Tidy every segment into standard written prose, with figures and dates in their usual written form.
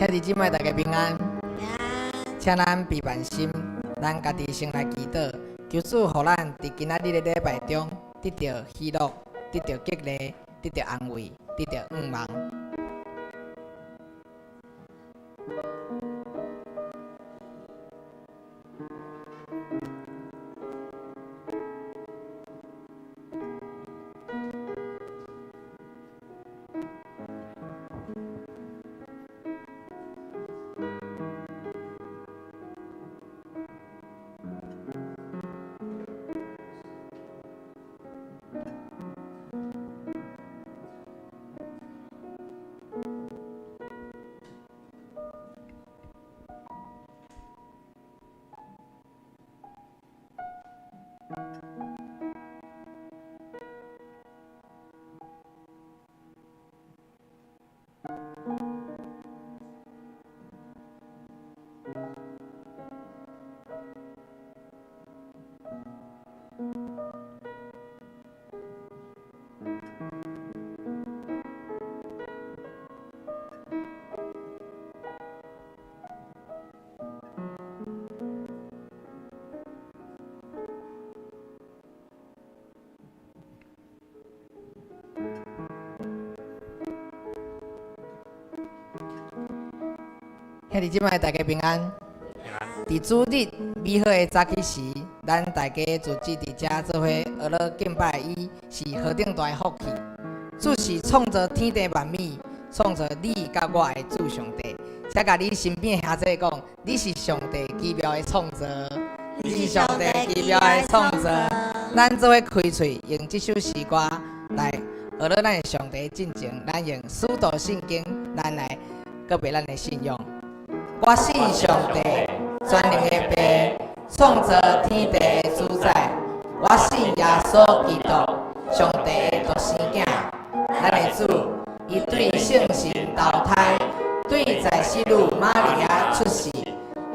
兄弟姊妹大家平安，請咱閉萬心，咱家己先來祈禱，求主予咱佇今仔日的禮拜中得著喜樂，得著激勵，得著安慰，得著向望。兄弟姊妹，大家平安。佇主日美好的早起時，咱大家聚集佇遮做伙學樂敬拜伊，是何等大的福氣！主是創造天地萬物，創造你佮我的主上帝。請共你身邊的兄弟講，你是上帝奇妙的創造，你是上帝奇妙的創造。咱做伙開喙，用這首詩歌來學樂咱的上帝進前，咱用使徒信經，咱來告白咱的信仰。我信上帝，全能的父，創造天地的主宰。我信耶穌基督，上帝的獨生囝，咱的主。伊對聖神投胎，對在使女瑪利亞出世，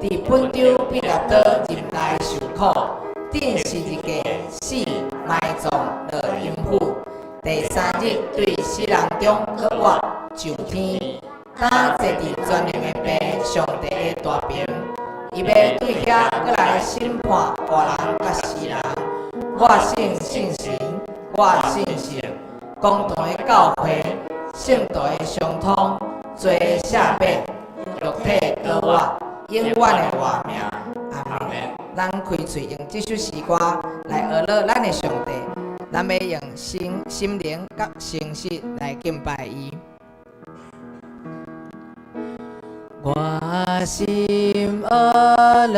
佇本丟彼拉多入內受苦，釘十字架死埋葬落陰府，第三日對死人中復活上天。今坐佇全能的父上帝的大爿，伊欲對遐閣來審判活人佮死人。我信聖神，我信聖公堂的教會，聖徒的相通，罪的赦免，肉體復活，永遠的活命。阿門。咱開喙用這首詩歌來學樂咱的上帝，咱欲用心心靈佮誠實來敬拜伊。我心學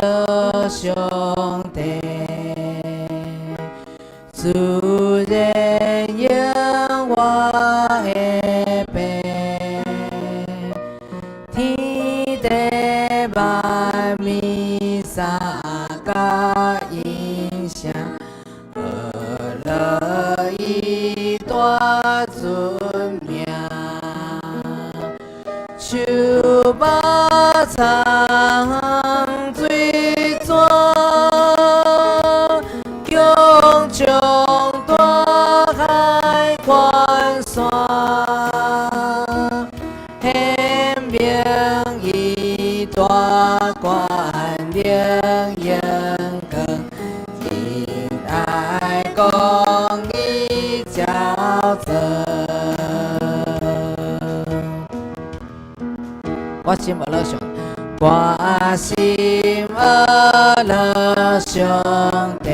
樂上帝，自然應我的父，天地萬物三甲音聲，學樂伊大尊名。樹木草水泉，強將大海寬山，顯明伊大權能榮光，仁愛公義照做。我心學樂上，我心學樂上帝，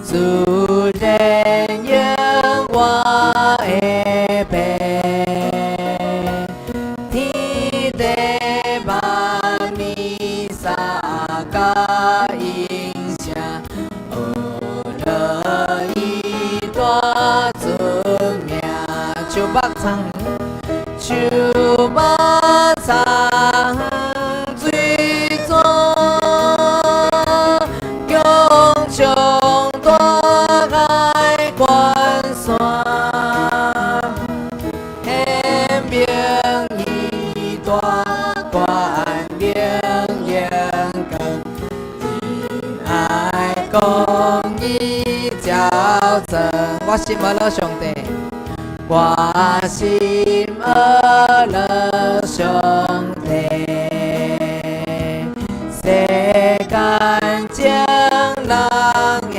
自然應我的父，天地萬物三甲音聲，學樂伊大尊名，樹木草。樹木草水泉，強將大海關山，顯明伊大權能榮光，仁愛公義照做。我心學樂上帝。我心學樂間情人的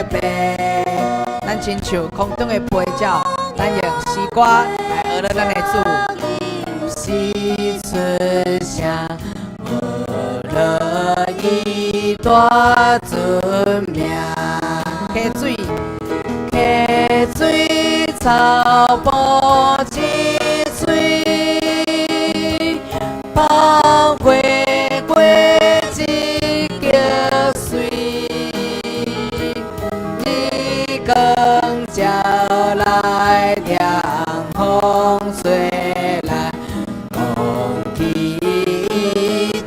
病。咱親像空中的飛鳥，咱用詩歌來學咱的主。是出聲，學樂伊大尊名。溪水，溪水草埔一穗，芳花果一結穗。日光照來涼風吹來，講起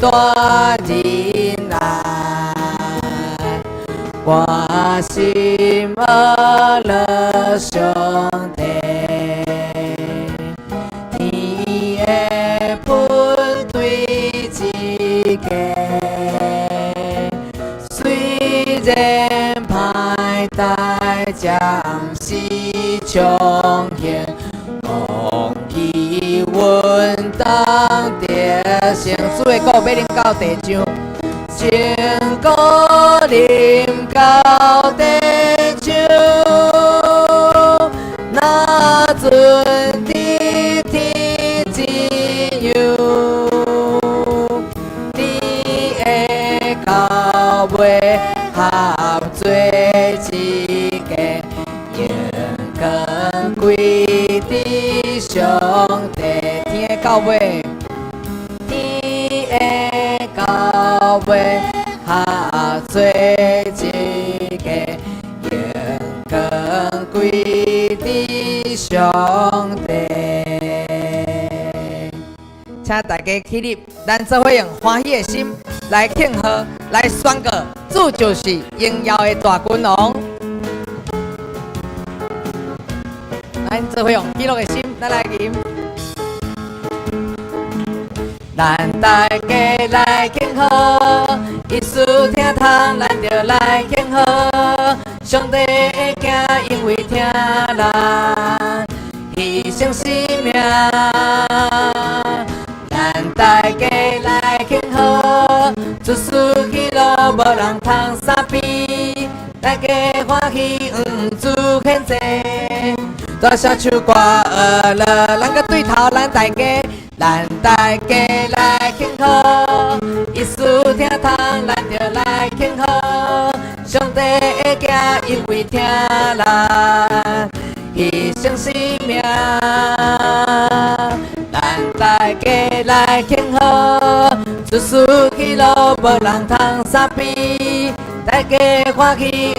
大仁愛。我心學樂上帝，天的噴對一家，雖然歹代暫時窮行，講起阮當得勝。主的鼓欲啉到地上，情歌啉到地上，若陣佇天一樣，天的到尾合做一家，榮光歸佇上帝。天的到尾，天的到尾合做一家，榮光歸佇上帝。請大家起立，咱做伙用歡喜的心來慶賀，來宣告，主就是榮耀的大君王。咱做伙用喜樂的心，咱來吟。咱大家來慶賀，意思聽通，咱就來慶賀。上帝的囝因為疼咱，犧牲生命。咱大家來慶賀，出事喜樂無人通相比，大家歡喜主獻祭，大聲唱歌學樂，咱閣對頭，咱大家，咱大家來慶賀，意思聽通，咱就來慶賀。上帝的囝因為疼咱，犧牲生命。咱大家來慶賀，出事喜樂無人通相比，大家歡喜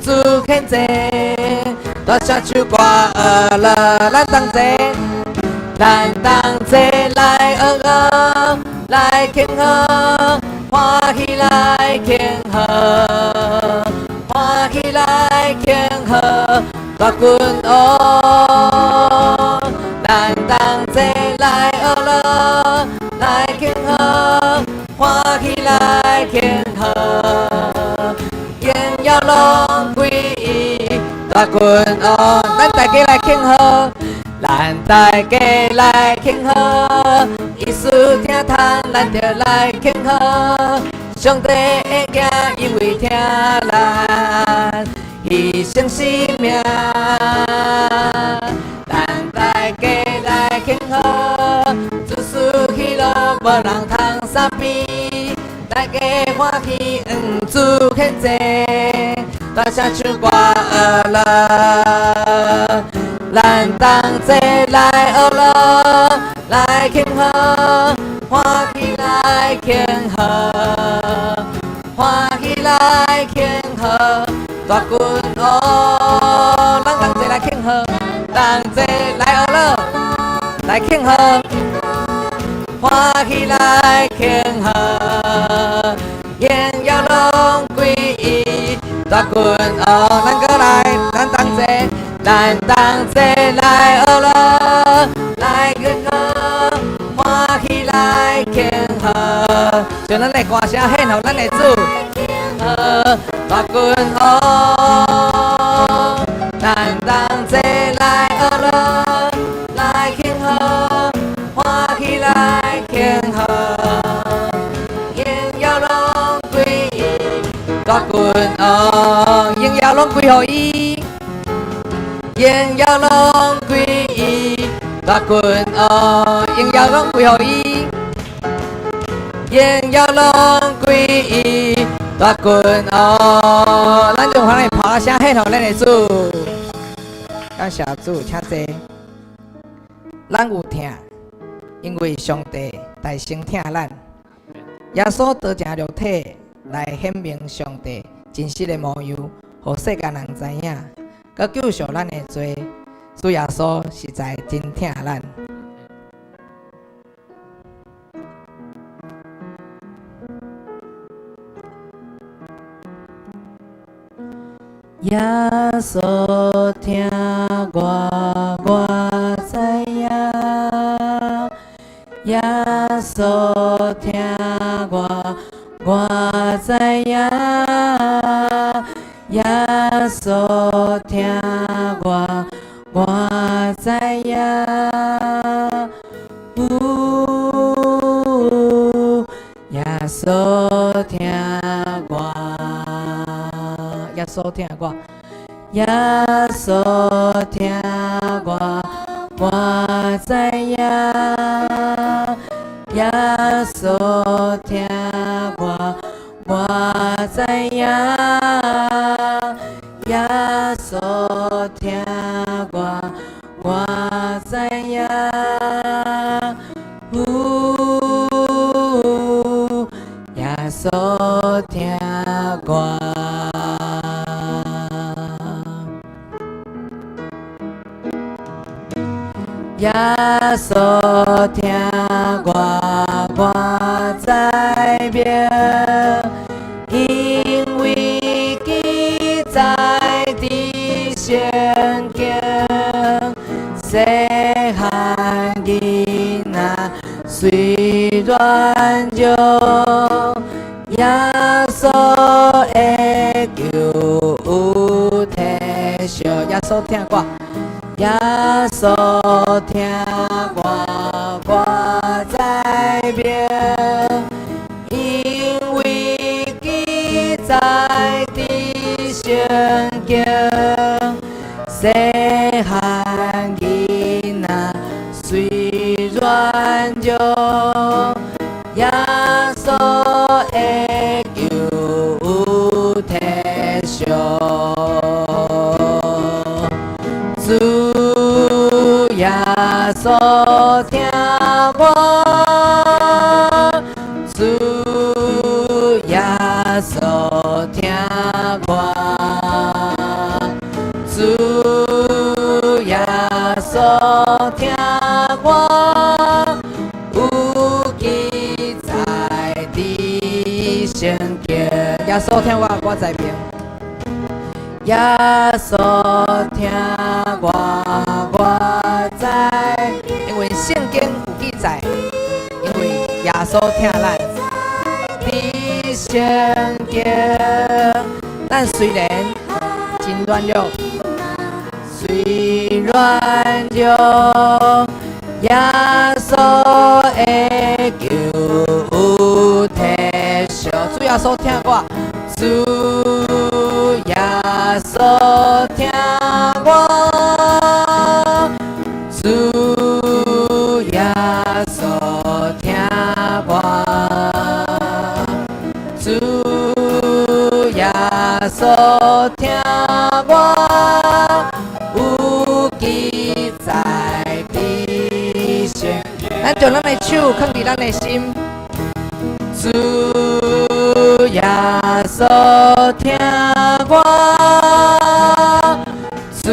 主獻祭，大聲唱歌學樂，咱同齊，咱同齊來學樂，來慶賀，歡喜來慶賀，歡喜來慶賀，大君王。咱同齊來學樂，來慶賀，歡喜來慶賀，榮耀攏歸伊大君王。咱大家來慶賀，咱大家來慶賀，意思聽通，咱就來慶賀。上帝的囝因為疼咱，犧牲生命。咱大家來慶賀，出事喜樂無人通相比，大家歡喜主獻祭，大聲唱歌學樂，咱同齊來學樂，來慶賀，歡喜來慶賀，歡喜來慶賀，大君王，咱同齊來慶賀，同齊來學樂，來慶賀，歡喜來慶賀，榮耀攏歸伊大君王，咱閣來，咱同齊，咱同齊來學樂，來慶賀，歡喜來慶賀，將咱的歌聲獻予咱的主，大君王，咱同齊來學樂，來慶賀，歡喜來慶賀，榮耀攏歸攏歸予伊，榮耀攏歸伊，大君王，榮耀攏歸予伊，榮耀攏歸伊，大君王。咱用歡喜拍聲獻予咱的主，感謝主，請坐。咱有疼，因為上帝代先疼咱。耶穌道成肉體來顯明上帝真實的模樣，予世間人知影，閣救贖咱的罪。主耶穌實在真疼咱。耶穌疼我，我知影。耶穌疼我，我知影。耶穌疼我，我知影。嗚，耶穌疼我，耶穌疼我，耶穌疼我，我知影。耶穌疼我，我知影。耶穌疼我，我知影。嗚，耶穌疼我。耶穌疼我，我知明，因為記載佇聖經，細漢囡仔雖軟弱，耶穌會救有體恤。耶穌疼我。耶穌疼我，我知明，因為記載佇聖經，細漢囡仔雖軟弱，耶穌會救有體恤。主耶穌疼我，主耶穌疼我，主耶穌疼我，有記載佇聖經。耶穌疼我，我知明。耶穌疼我，我知，因為聖經有記載，因為耶穌疼咱。佇聖經，咱雖然真軟弱，雖軟弱，耶穌會救有體恤。主耶穌疼我，主耶穌疼我，主耶穌疼我，主耶穌疼我，有記載佇聖。咱將咱的手囥佇咱的心，主耶穌疼我，主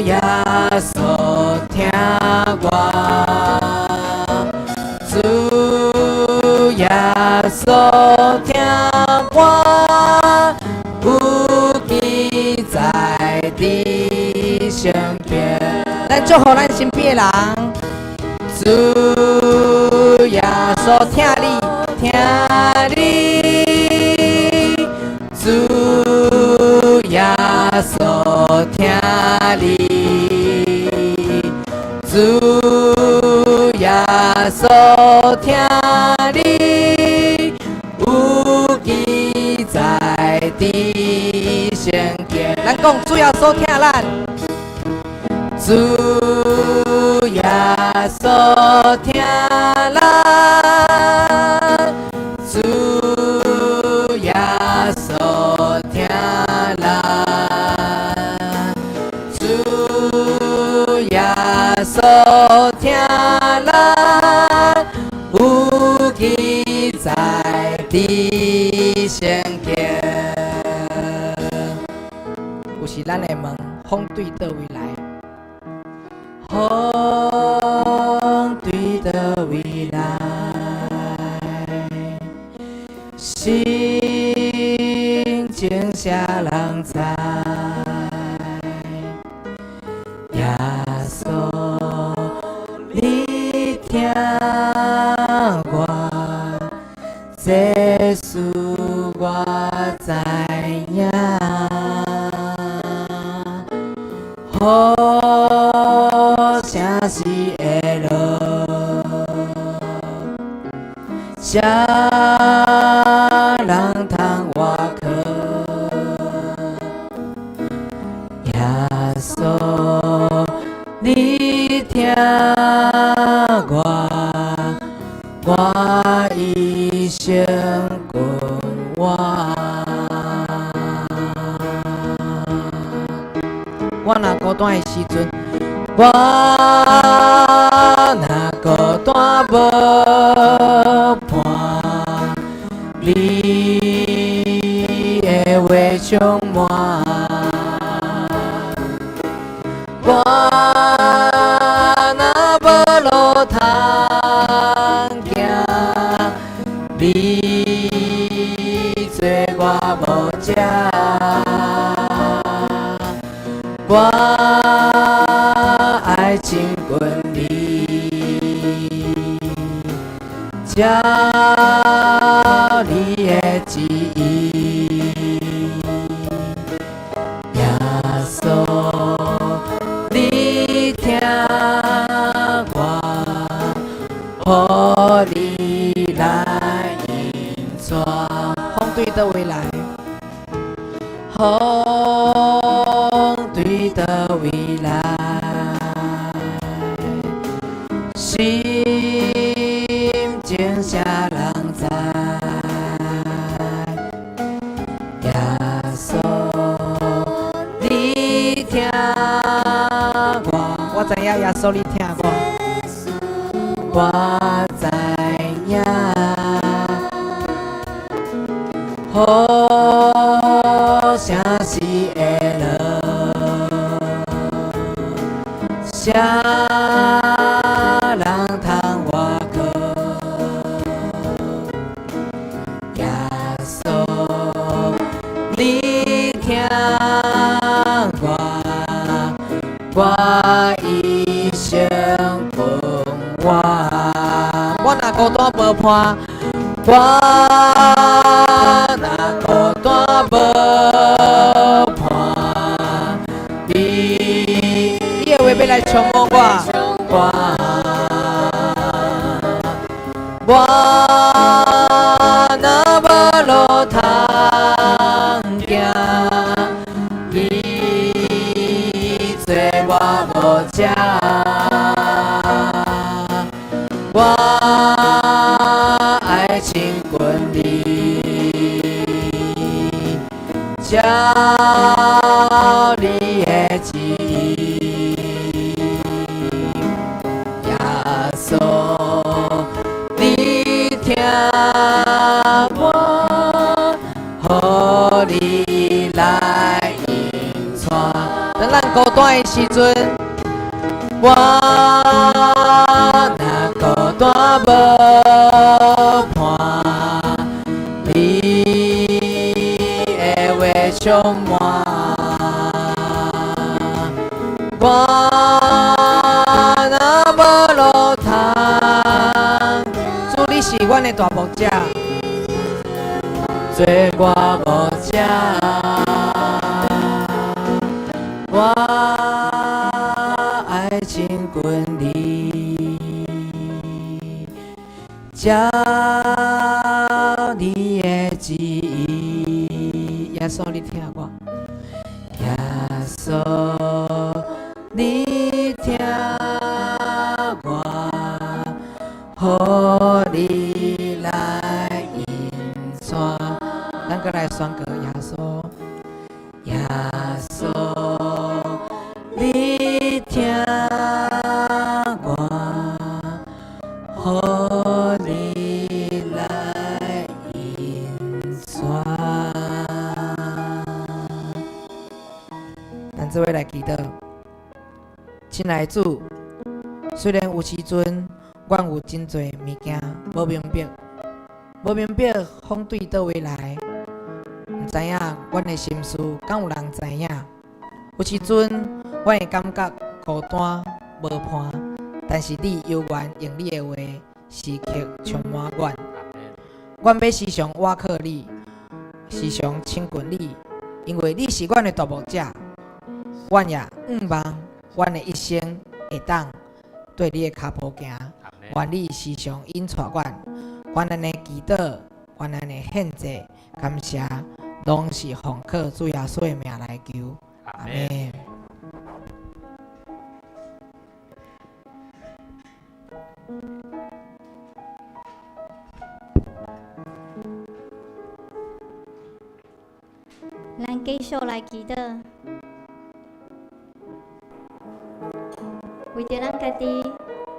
耶穌疼我，主耶穌疼我，有記載佇聖經。咱祝福咱身邊的人，主耶穌疼你，疼你，主耶穌疼你，主耶穌疼你，有記載佇聖講，主耶穌疼咱，主耶穌疼咱，主耶穌疼咱，主耶穌疼咱，有記載佇聖經。有時咱會問，風對佗位來？風對佗位來？心情啥人知？耶穌，你疼我，這事我知影。雨啥時會落？啥人通倚靠？耶穌，你疼我，我一生跟我。我若孤單的時陣，我若孤單無伴，你的話充滿。我若無路通行，你做我牧者，我愛親近你，照你的旨意。耶穌，你疼我，予你來引帶。風對佗位來？風對佗位來？心情啥人知？耶穌，你疼我，我知影耶穌你疼我，我知影。雨啥時會落？啥人通倚靠？耶穌，你疼我，我一生跟我。我若孤單無伴，我若孤單無伴，你的話欲來充滿我，我，我若無路通行，你做我牧者，我愛親近你，照你的旨意。耶穌，你疼我，予你來引帶。當咱孤單的時陣，我若孤單無伴，你的話充滿。我若無路通，主你是阮的大牧者，做我牧者，我愛親近你，照你的旨意。耶穌，你疼我，耶閣來宣告耶穌，耶穌，你聽我，予你來引帶。咱做伙來祈禱，親愛的主，雖然有時陣，阮有真濟物件無明白，無明白風對佗位來，毋知影阮的心事，敢有人知影？有時陣，阮會感覺孤單無伴，但是你猶原用你的話時刻充滿阮。阮欲時常倚靠你，時常親近你，因為你是阮的大牧者。阮也向望，阮的一生會當綴你的跤步行，願你時常引帶阮。願咱的祈禱，願咱的獻祭，感謝，攏是奉靠主耶穌的名來求。阿們。咱繼續來祈禱，為著咱家己，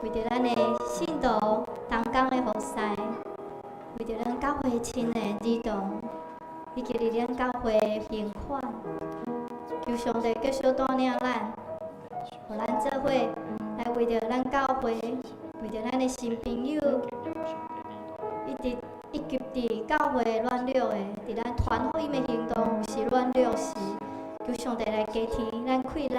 為著咱的信徒同工的服侍，為著咱教會青年兒童，以及佇咱教會的還款，求上帝繼續帶領咱，予咱做伙來為著咱教會，為著咱的新朋友，一直以及佇教會軟弱的，佇咱傳福音的行動有時軟弱時，求上帝來加添咱氣力，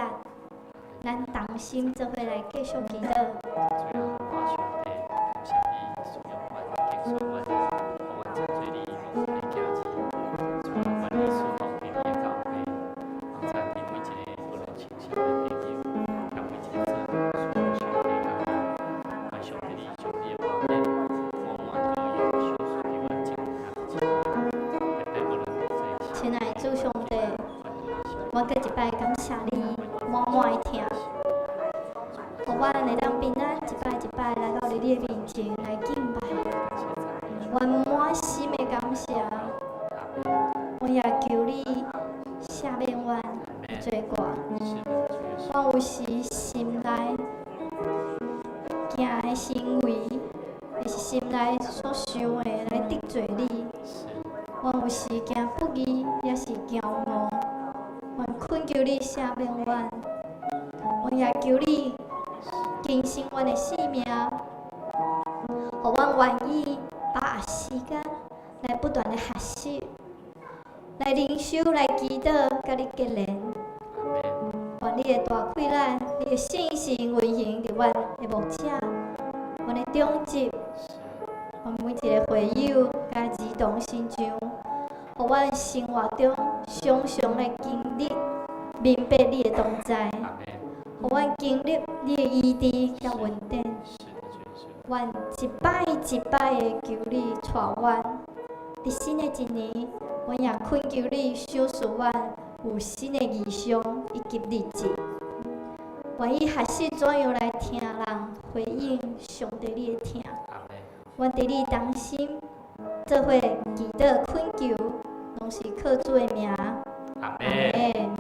咱同心做伙來繼續祈禱。主啊，我上帝，感謝你使用阮，揀選阮，予阮成做你牧養的囝兒。主啊，願你賜福佇你的教會，幫贊佇每一个無論親戚的朋友，佮每一個做事上帝感恩。願上帝你將你的寶典滿滿膏油賞賜佇阮眾兄弟姊妹，特別無論在親愛的主上帝，我閣一擺感謝你滿滿的疼，予阮會當平安一擺一擺來到你的面前來敬拜。阮滿心的感謝，我也求你赦免阮的罪過。阮有時心內驚的行為，抑是心內所想的來得罪你。阮有時驚不義，抑是驕傲。阮懇求你赦免阮，阮也求你更新阮的生命，予阮願意把握時間來不斷的學習，來靈修，來祈禱，佮你結連。願你的大氣力，你的聖神運行佇阮的牧者，阮的長執，阮每一个會友佮兒童身上，予阮生活中常常來經歷明白你的同在，予阮經歷你的醫治佮恩典。阮一擺一擺的求你帶阮，佇新的一年，阮也懇求你賞賜阮有新的異象以及日誌。願意學習怎樣來聽人回應上帝你的疼。阮佇你同心做伙祈禱懇求，攏是靠主的名。阿們。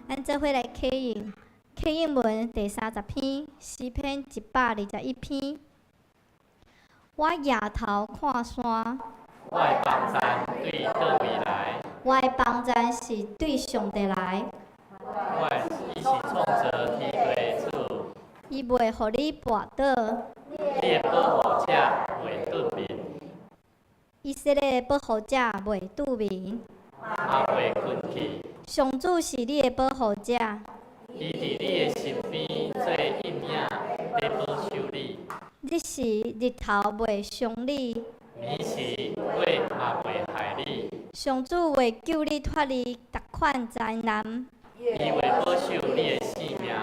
咱做伙來啟應，啟應文第30篇，詩篇121篇。我舉頭看山，我的幫贊對佗位來？我的幫贊是對上帝來。我的伊是創造天地的主。伊袂予你跋倒。你的保護者袂頓眠。以色列的保護者袂拄眠。也袂睏去。上主是你的保護者。伊伊佇你的身邊做陰影，咧保守你。日時日頭袂傷你，暝時火嘛袂害你。上主會救你脫離逐款災難。伊會保守你的性命。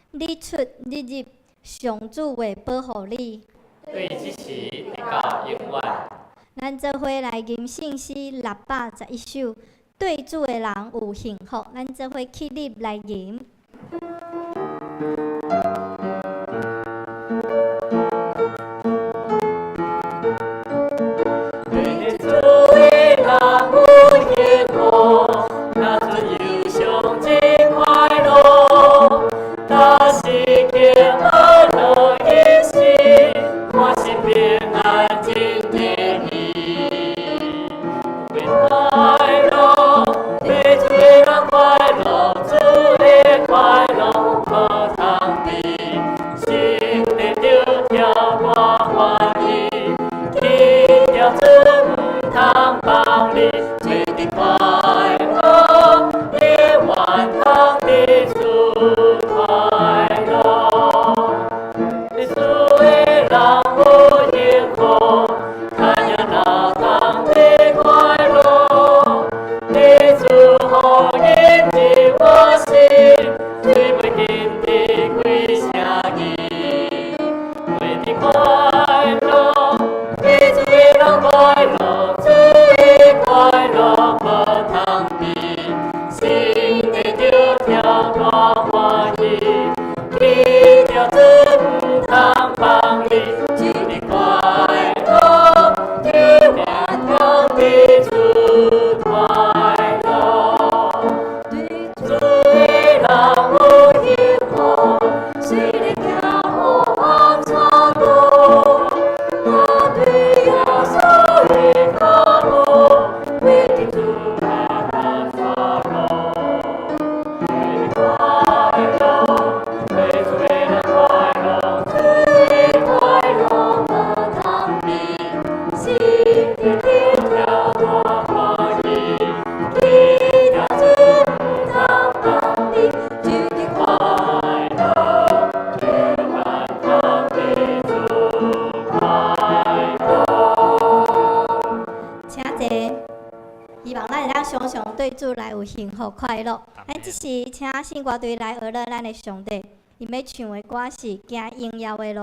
你出你入，上主會保護你。對這時直到永遠。咱做伙來吟聖詩611首，對主的人有幸福。咱做伙起立來吟。對主的人有幸福，若存憂傷真快樂，若是經學樂一時，看心平安真甜蜜。為快樂，對主的人快樂，主的快樂無通比，心內著跳歌歡喜，去著主毋通放你，做陣快樂，永遠通佇主快樂。對主的人有幸福，牽引哪通得快樂？對主予因入我心，吹袂禁止開聲音，做陣快樂，對主的人快樂，主的快樂無通比，心內著跳歌歡喜，去著主毋通放你，祝你快樂，永遠通佇主快樂。對主的人有幸福，雖然行黑暗岔路，我對耶穌的腳步，為著主黑暗岔路，快樂，對主的人快樂，主的快樂無通比，心內著跳歌歡喜，去著主毋通放你，祝你快樂，永遠通佇主快樂。請坐。希望咱會當常常對主來有幸福快樂。咱這時請聖歌隊來學樂咱的上帝，𪜶欲唱的歌是《行榮耀的路》。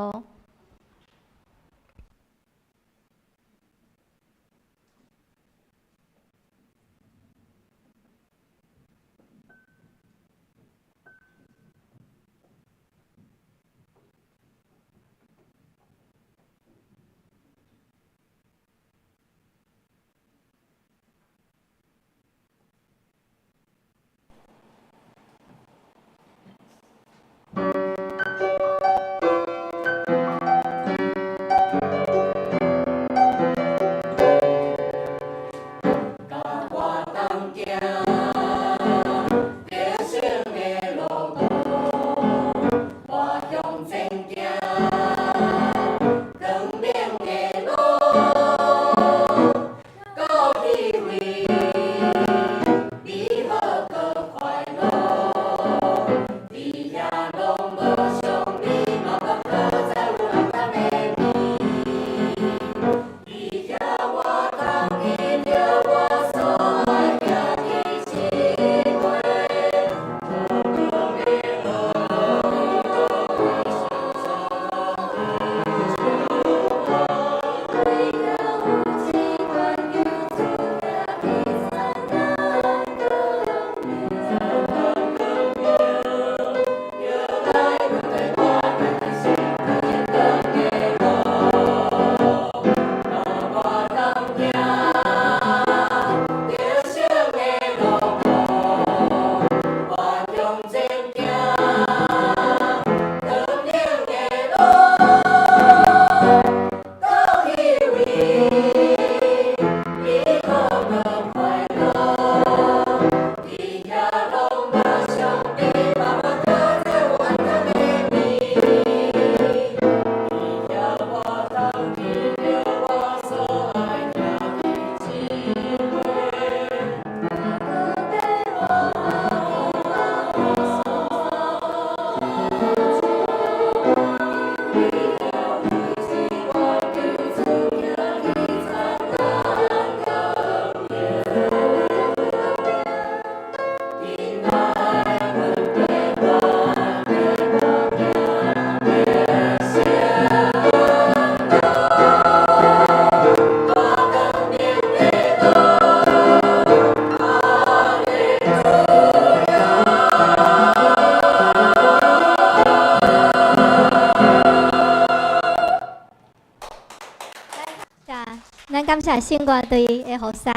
感謝聖樂隊的服侍，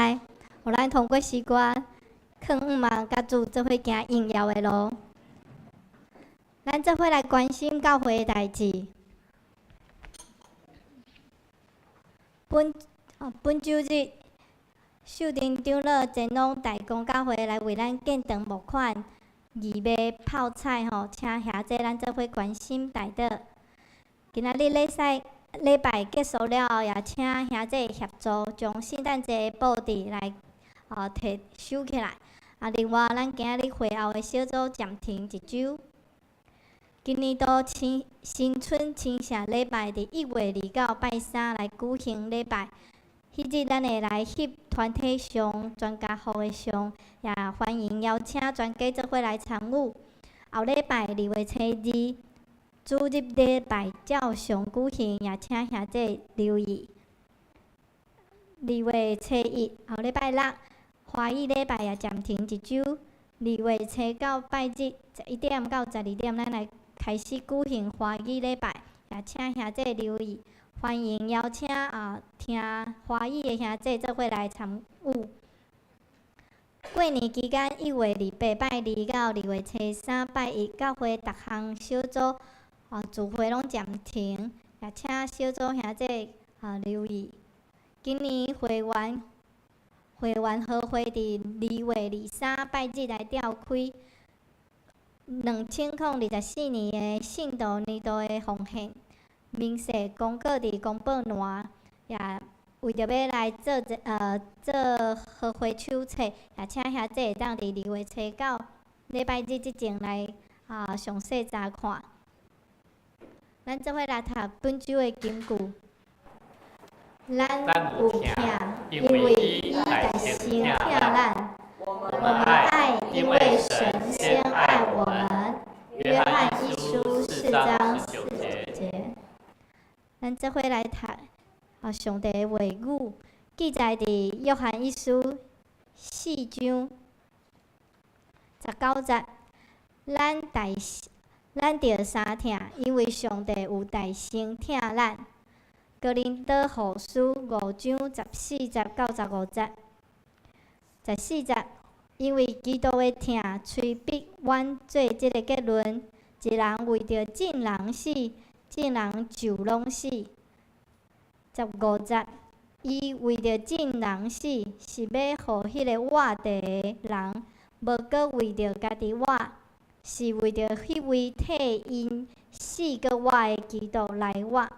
予咱通過詩歌，囥向望佮主做伙行榮耀的路。咱做伙來關心教會的代誌。本週日，秀珍長老前往大公教會來為咱建堂募款，義賣泡菜吼，請兄弟咱做伙關心代禱。今仔日禮拜結束了後，也請兄弟協助將聖誕節的布置來提收起來。啊，另外，咱今仔日會後的小組暫停一週。今年度新春親社禮拜佇1月29拜三來舉行禮拜。彼日咱會來翕團體相、全家福的相，也歡迎邀請全家做伙來參與。後禮拜2月初2，主日禮拜照常舉行，也請兄弟留意。2月初1，後禮拜六，華語禮拜也暫停一週。2月初9拜日，11點到12點，咱來開始舉行華語禮拜，也請兄弟留意。歡迎邀請聽華語的兄弟做伙來參與。過年期間，1月28拜二到2月初3拜一，教會逐項小組聚會攏暫停，也請小組兄弟留意。今年會員和會佇2月23拜日來召開。2024年的信徒年度的奉獻明細公告佇公報欄，也為著欲來做和會手冊，也請兄弟會當佇2月初9禮拜日之前來詳細查看。咱做伙來讀本週的金句。咱有疼，因為伊大先疼咱。我們愛，因為神先愛我們。約翰一書4章19節。咱做伙來讀上帝的話語，記載佇約翰一書4章19節。咱著相疼，因為上帝有代先疼咱。哥林多後書5章14節到15節。14節，因為基督的疼催逼阮做這个結論：一人為著眾人死，眾人就攏死。15節，伊為著眾人死，是欲予彼个活著的人，無閣為著家己活，是為著彼位替𪜶死閣活的基督來活。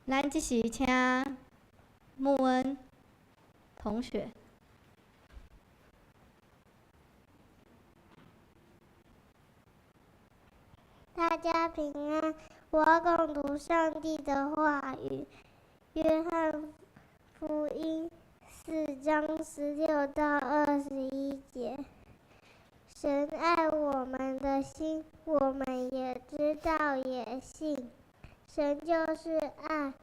咱這時請穆恩同學。大家平安，我恭讀上帝的話語，約翰福音4章16到21節。神愛我們的心，我們也知道也信。神就是愛，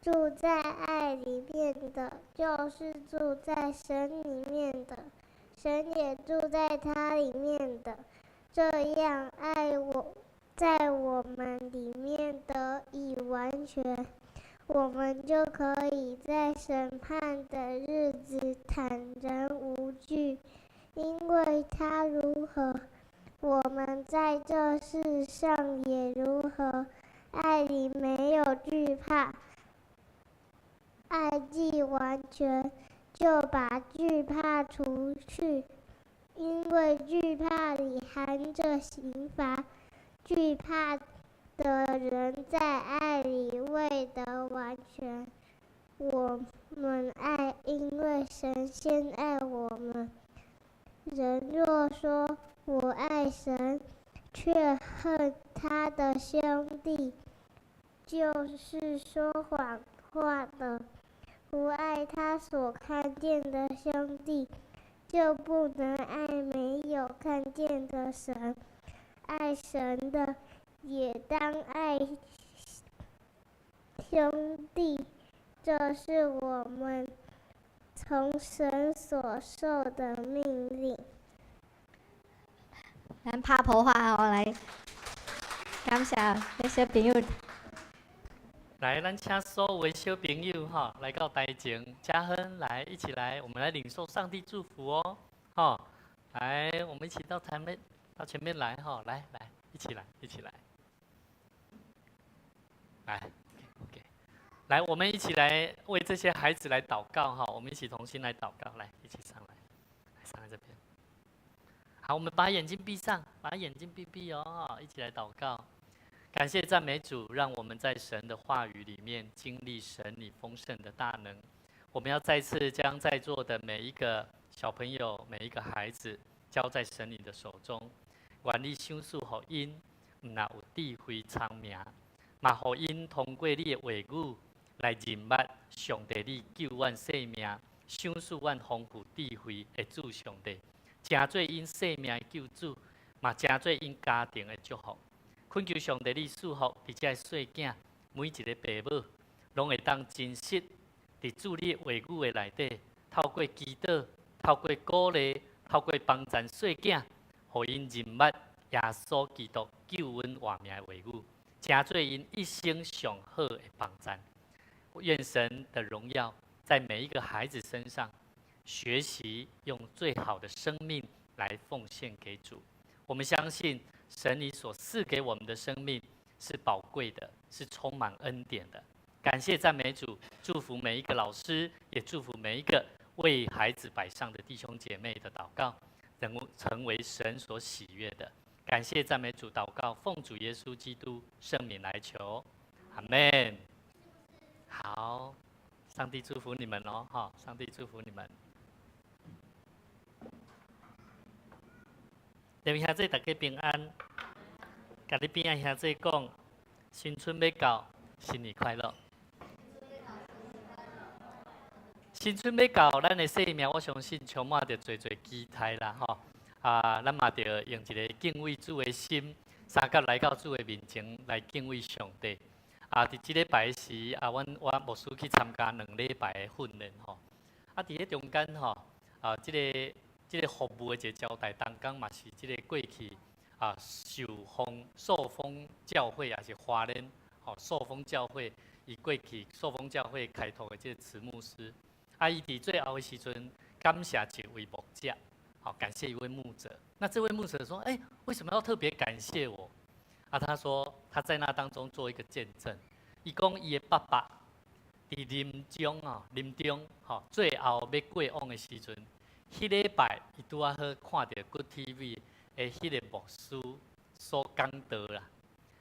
住在愛裡面的，就是住在神裡面的，神也住在他裡面的。這樣愛我在我們裡面得以完全，我們就可以在審判的日子坦然無懼，因為他如何，我們在這世上也如何。愛裡沒有懼怕，愛既完全，就把懼怕除去，因為懼怕裡含著刑罰。懼怕的人在愛裡未得完全。我們愛，因為神先愛我們。人若說我愛神，卻恨他的兄弟，就是說謊話的。不愛他所看見的兄弟，就不能愛沒有看見的神。愛神的，也當愛兄弟。這是我們從神所受的命令。咱拍噗仔哦，來。感謝恁小朋友。來，咱請所有的小朋友哈，來到台前，嘉亨來一起來，我們來領受上帝祝福哦，哈，來，我們一起到台面，到前面來哈，來來，一起來，一起來，來，OK，來，我們一起來為這些孩子來禱告哈，我們一起同心來禱告，來，一起上來，來上來這邊。好，我們把眼睛閉上，把眼睛閉閉哦，一起來禱告。感謝讚美主，讓我們在神的話語裡面經歷神你豐盛的大能。我們要再次將在座的每一個小朋友、每一個孩子交在神你的手中。願你賞賜予𪜶，毋但有智慧聰明，嘛予𪜶通過你的話語來認捌上帝你救阮生命、賞賜阮豐富智慧的主上帝，成做𪜶生命的救主，嘛成做𪜶家庭的祝福。懇求上帝你賜福，佇這个細囝，每一个爸母，攏會當真實佇主你的話語的內底，透過祈禱、透過鼓勵、透過幫贊細囝，予𪜶認捌耶穌基督救阮活命的話語，成做𪜶一生上好的幫贊。願神的榮耀在每一個孩子身上，學習用最好的生命來奉獻給主。我們相信神你所賜給我們的生命是寶貴的，是充滿恩典的。感謝讚美主，祝福每一個老師，也祝福每一個為孩子擺上的弟兄姐妹的禱告，能成為神所喜悅的。感謝讚美主，禱告奉主耶穌基督聖名來求，阿門。好，上帝祝福你們哦，哈，上帝祝福你們。各位兄弟大家平安，共你邊仔兄弟講，新春欲到，新年快樂。新春欲到，咱的生命我相信充滿著濟濟期待啦，吼！啊，咱嘛著用一个敬畏主的心，相佮來到主的面前來敬畏上帝。啊，佇這禮拜時，啊，阮我牧師去參加兩禮拜的訓練吼。啊，佇咧中間吼，啊，這個服務的一個招待同工嘛是這個過去啊，壽豐教會也是花蓮吼壽豐教會，伊過去壽豐教會開拓的這個慈牧師，啊，伊佇最後的時陣感謝一位牧者，好感謝一位牧者。那這位牧者說：“欸，為什麼要特別感謝我？”啊，他說他在那當中做一個見證，伊講伊的爸爸佇臨終啊，臨終吼最後欲過往的時陣。彼禮拜，伊拄仔好看著 Good TV 的彼个牧師所講道啦。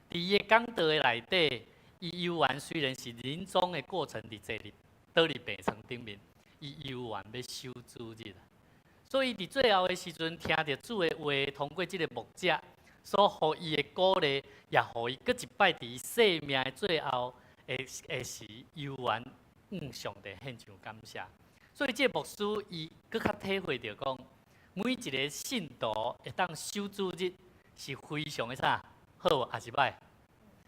佇伊的講道的內底，伊猶原雖然是臨終的過程，佇坐佇倒佇病床頂面，伊猶原欲守主日啦。所以佇最後的時陣，聽著主的話，通過這个牧者所予伊的鼓勵，也予伊閣一擺佇伊生命的最後的時，猶原向上帝獻上感謝。所以，這个牧師伊閣較體會著講，每一个信徒會當守主日是非常的啥好，抑是䆀？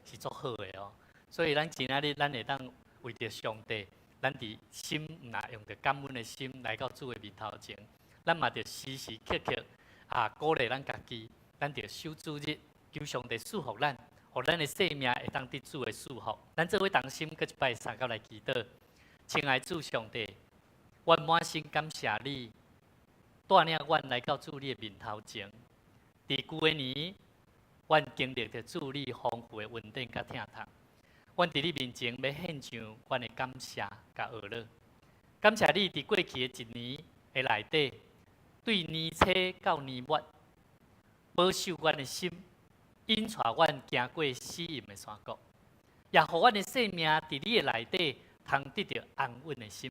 是足好的哦。所以，咱今仔日咱會當為著上帝，咱佇心毋若用著感恩的心來到主的面頭前，咱嘛著時時刻刻啊鼓勵咱家己，咱著守主日，求上帝賜福咱，予咱的生命會當得主的祝福。咱做伙同心，閣一擺相佮來祈禱，親愛主上帝。阮滿心感謝你，帶領阮來到主你的面頭前。佇舊年，阮經歷著主你豐富的恩典佮疼痛。阮佇你面前欲獻上阮的感謝佮呵咾。感謝你佇過去的一年的內底，對年初到年末，保守阮的心，引帶阮行過死蔭的山谷，也予阮的生命佇你的內底，通得著安穩的心。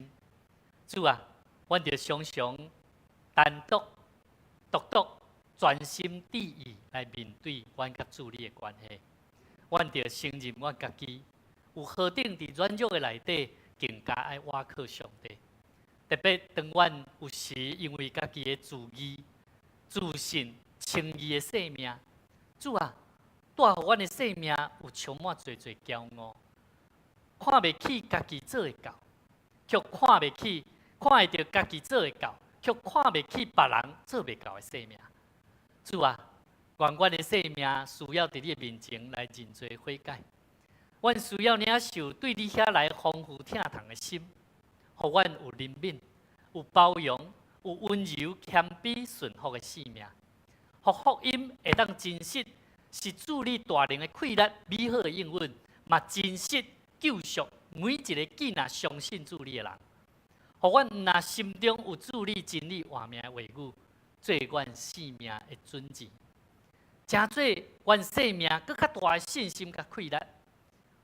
主啊，阮著常常單獨、獨獨、專心致意來面對阮佮主你的關係。阮著承認阮家己有何等佇軟弱的內底，更加愛倚靠上帝。特別當阮有時因為家己的自義、自信、稱義的生命，主啊，帶予阮的生命有充滿濟濟驕傲，看袂起家己做會到，卻看袂起。看會著家己做會到，卻看袂起別人做袂到的生命。主啊，願阮的生命需要佇你的面前來認罪悔改，阮需要領受對你遐來豐富疼痛的心，予阮有憐憫、有包容、有溫柔、謙卑、順服的生命，予福音會當真實是主你大能的氣力、美好的應允，嘛真實救贖每一个見若相信主你的人。予阮毋若心中有主你真理活命的話語，做阮生命的準繩，成做阮生命閣較大的信心佮氣力。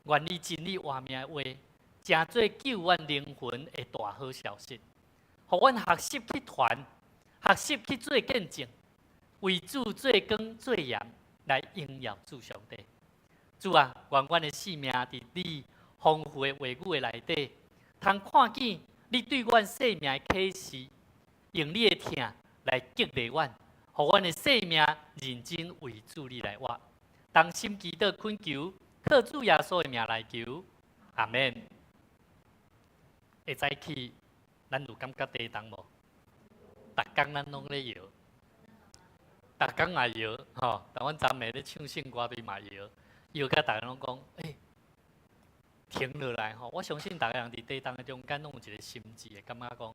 願你真理活命的話，成做救阮靈魂的大好消息。予阮學習去傳，學習去做見證，為主做光做鹽，來榮耀主上帝。主啊，願阮的生命佇你豐富的話語的內底，通看見你對阮生命的啟示，用你的疼來激勵阮，予阮的生命認真為主你來活。同心祈禱懇求，靠主耶穌的名來求，阿門。會早起，咱有感覺地動無？逐工咱攏咧搖，逐工也搖，吼。但阮昨暝咧唱聖歌對嘛搖，搖甲逐家攏講，欸，停落來吼。我相信逐个人佇地動的中間，攏有一个心志，會感覺講，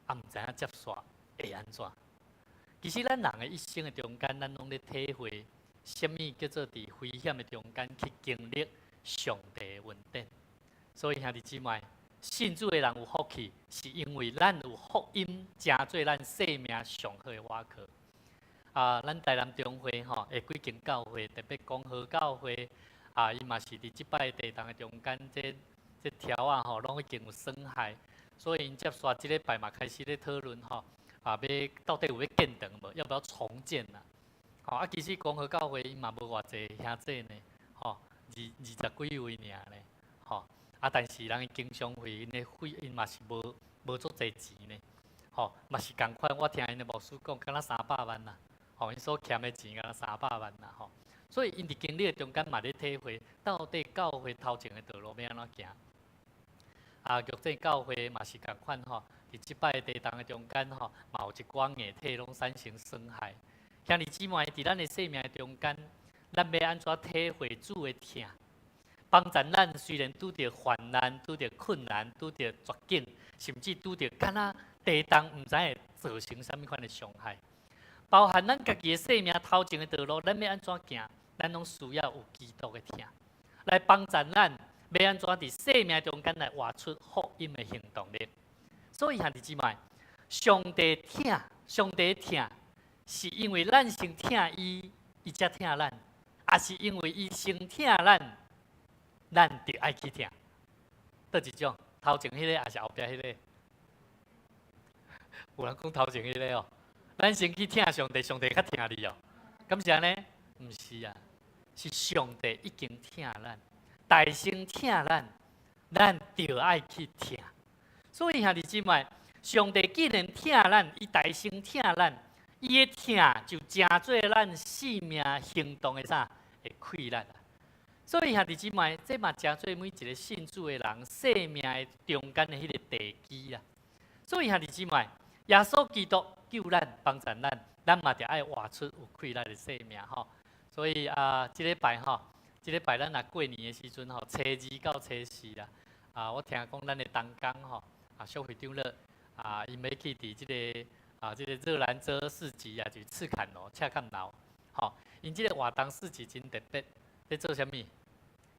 啊，毋知影接煞會按怎。其實咱人的一生的中間，咱攏咧體會，啥物叫做佇危險的中間去經歷上帝的恩典。所以兄弟姊妹，信主的人有福氣，是因為咱有福音，成做咱生命上好的倚靠。啊，咱台南中會吼，的幾間教會，特別光和教會，啊，伊嘛是佇這擺地動的中間，這柱仔吼，攏已經有損害，所以𪜶接續這禮拜嘛開始咧討論吼，啊，欲到底有欲建堂無？要不要重建啊？吼啊，其實光和教會伊嘛無偌濟兄弟呢，吼，二十幾位爾呢，吼，啊，但是人的經常費，𪜶的費，𪜶嘛是無足濟錢呢，吼，嘛是仝款。我聽𪜶的牧師講，敢若300萬啦，吼，𪜶所欠的錢敢若三百萬啦，吼。所以𪜶佇經歷的中間嘛咧體會，到底教會頭前的道路欲按怎行。啊，玉正教會嘛是仝款吼，佇這擺地動的中間吼，嘛有一寡硬體攏產生損害。兄弟姊妹，佇咱的生命中間，咱欲按怎體會主的疼？幫助咱雖然拄著患難、拄著困難、拄著絕境，甚至拄著敢若地動，毋知會造成啥物款的傷害。包含咱家己的生命頭前的道路，咱欲按怎行？咱攏需要有基督的疼來幫助咱，欲按怎佇生命中間來活出福音的行動力。所以兄弟姊妹，上帝疼，上帝疼，是因為咱先疼伊，伊才疼咱；抑是因為伊先疼咱，咱就愛去疼。佗一種？頭前彼个，抑是後壁彼个？有人講頭前彼个哦，咱先去疼上帝，上帝較疼你哦。敢是按呢？毋是啊，是上帝已經疼咱，代先疼咱，咱就愛去疼。所以兄弟姊妹，上帝既然疼咱，伊代先疼咱，伊的疼就成做咱生命行動的啥？的氣力啊！所以兄弟姊妹，這嘛成做每一个信主的人生命的中間的彼个地基啊！所以兄弟姊妹，耶穌基督救咱、幫助咱，咱嘛著愛活出有氣力的生命吼。所以啊，這禮拜吼，這禮拜咱若過年的時陣吼，初二到初四啦，啊，我聽講咱的同工吼，啊，小會長咧，啊，𪜶欲去佇這个啊，這个熱蘭遮市集啊，就赤崁樓、赤崁樓，吼，𪜶這个活動市集真特別，咧做啥物？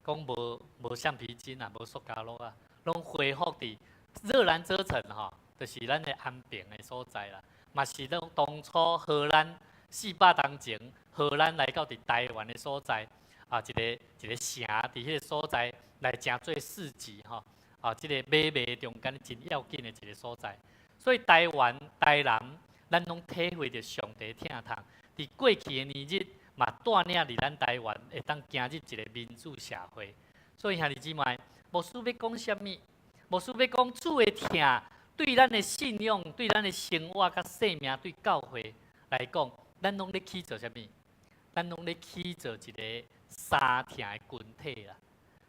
講無橡皮筋啊，無塑膠橐啊，攏恢復佇熱蘭遮城吼，就是咱的安平的所在啦，嘛是當當初荷蘭400年前，荷蘭來到佇台灣的所在，啊，一个一个城佇彼個所在來成做市集吼，啊，這個買賣中間真要緊的一個所在。所以台灣、台南，咱攏體會著上帝疼痛。佇過去的年日，嘛帶領佇咱台灣會當行入一個民主社會。所以兄弟姊妹，牧師欲講啥物？牧師欲講主的疼，對咱的信仰、對咱的生活佮生命、對教會來講，咱攏咧去做啥物？咱攏咧去做一个相疼的群體啦。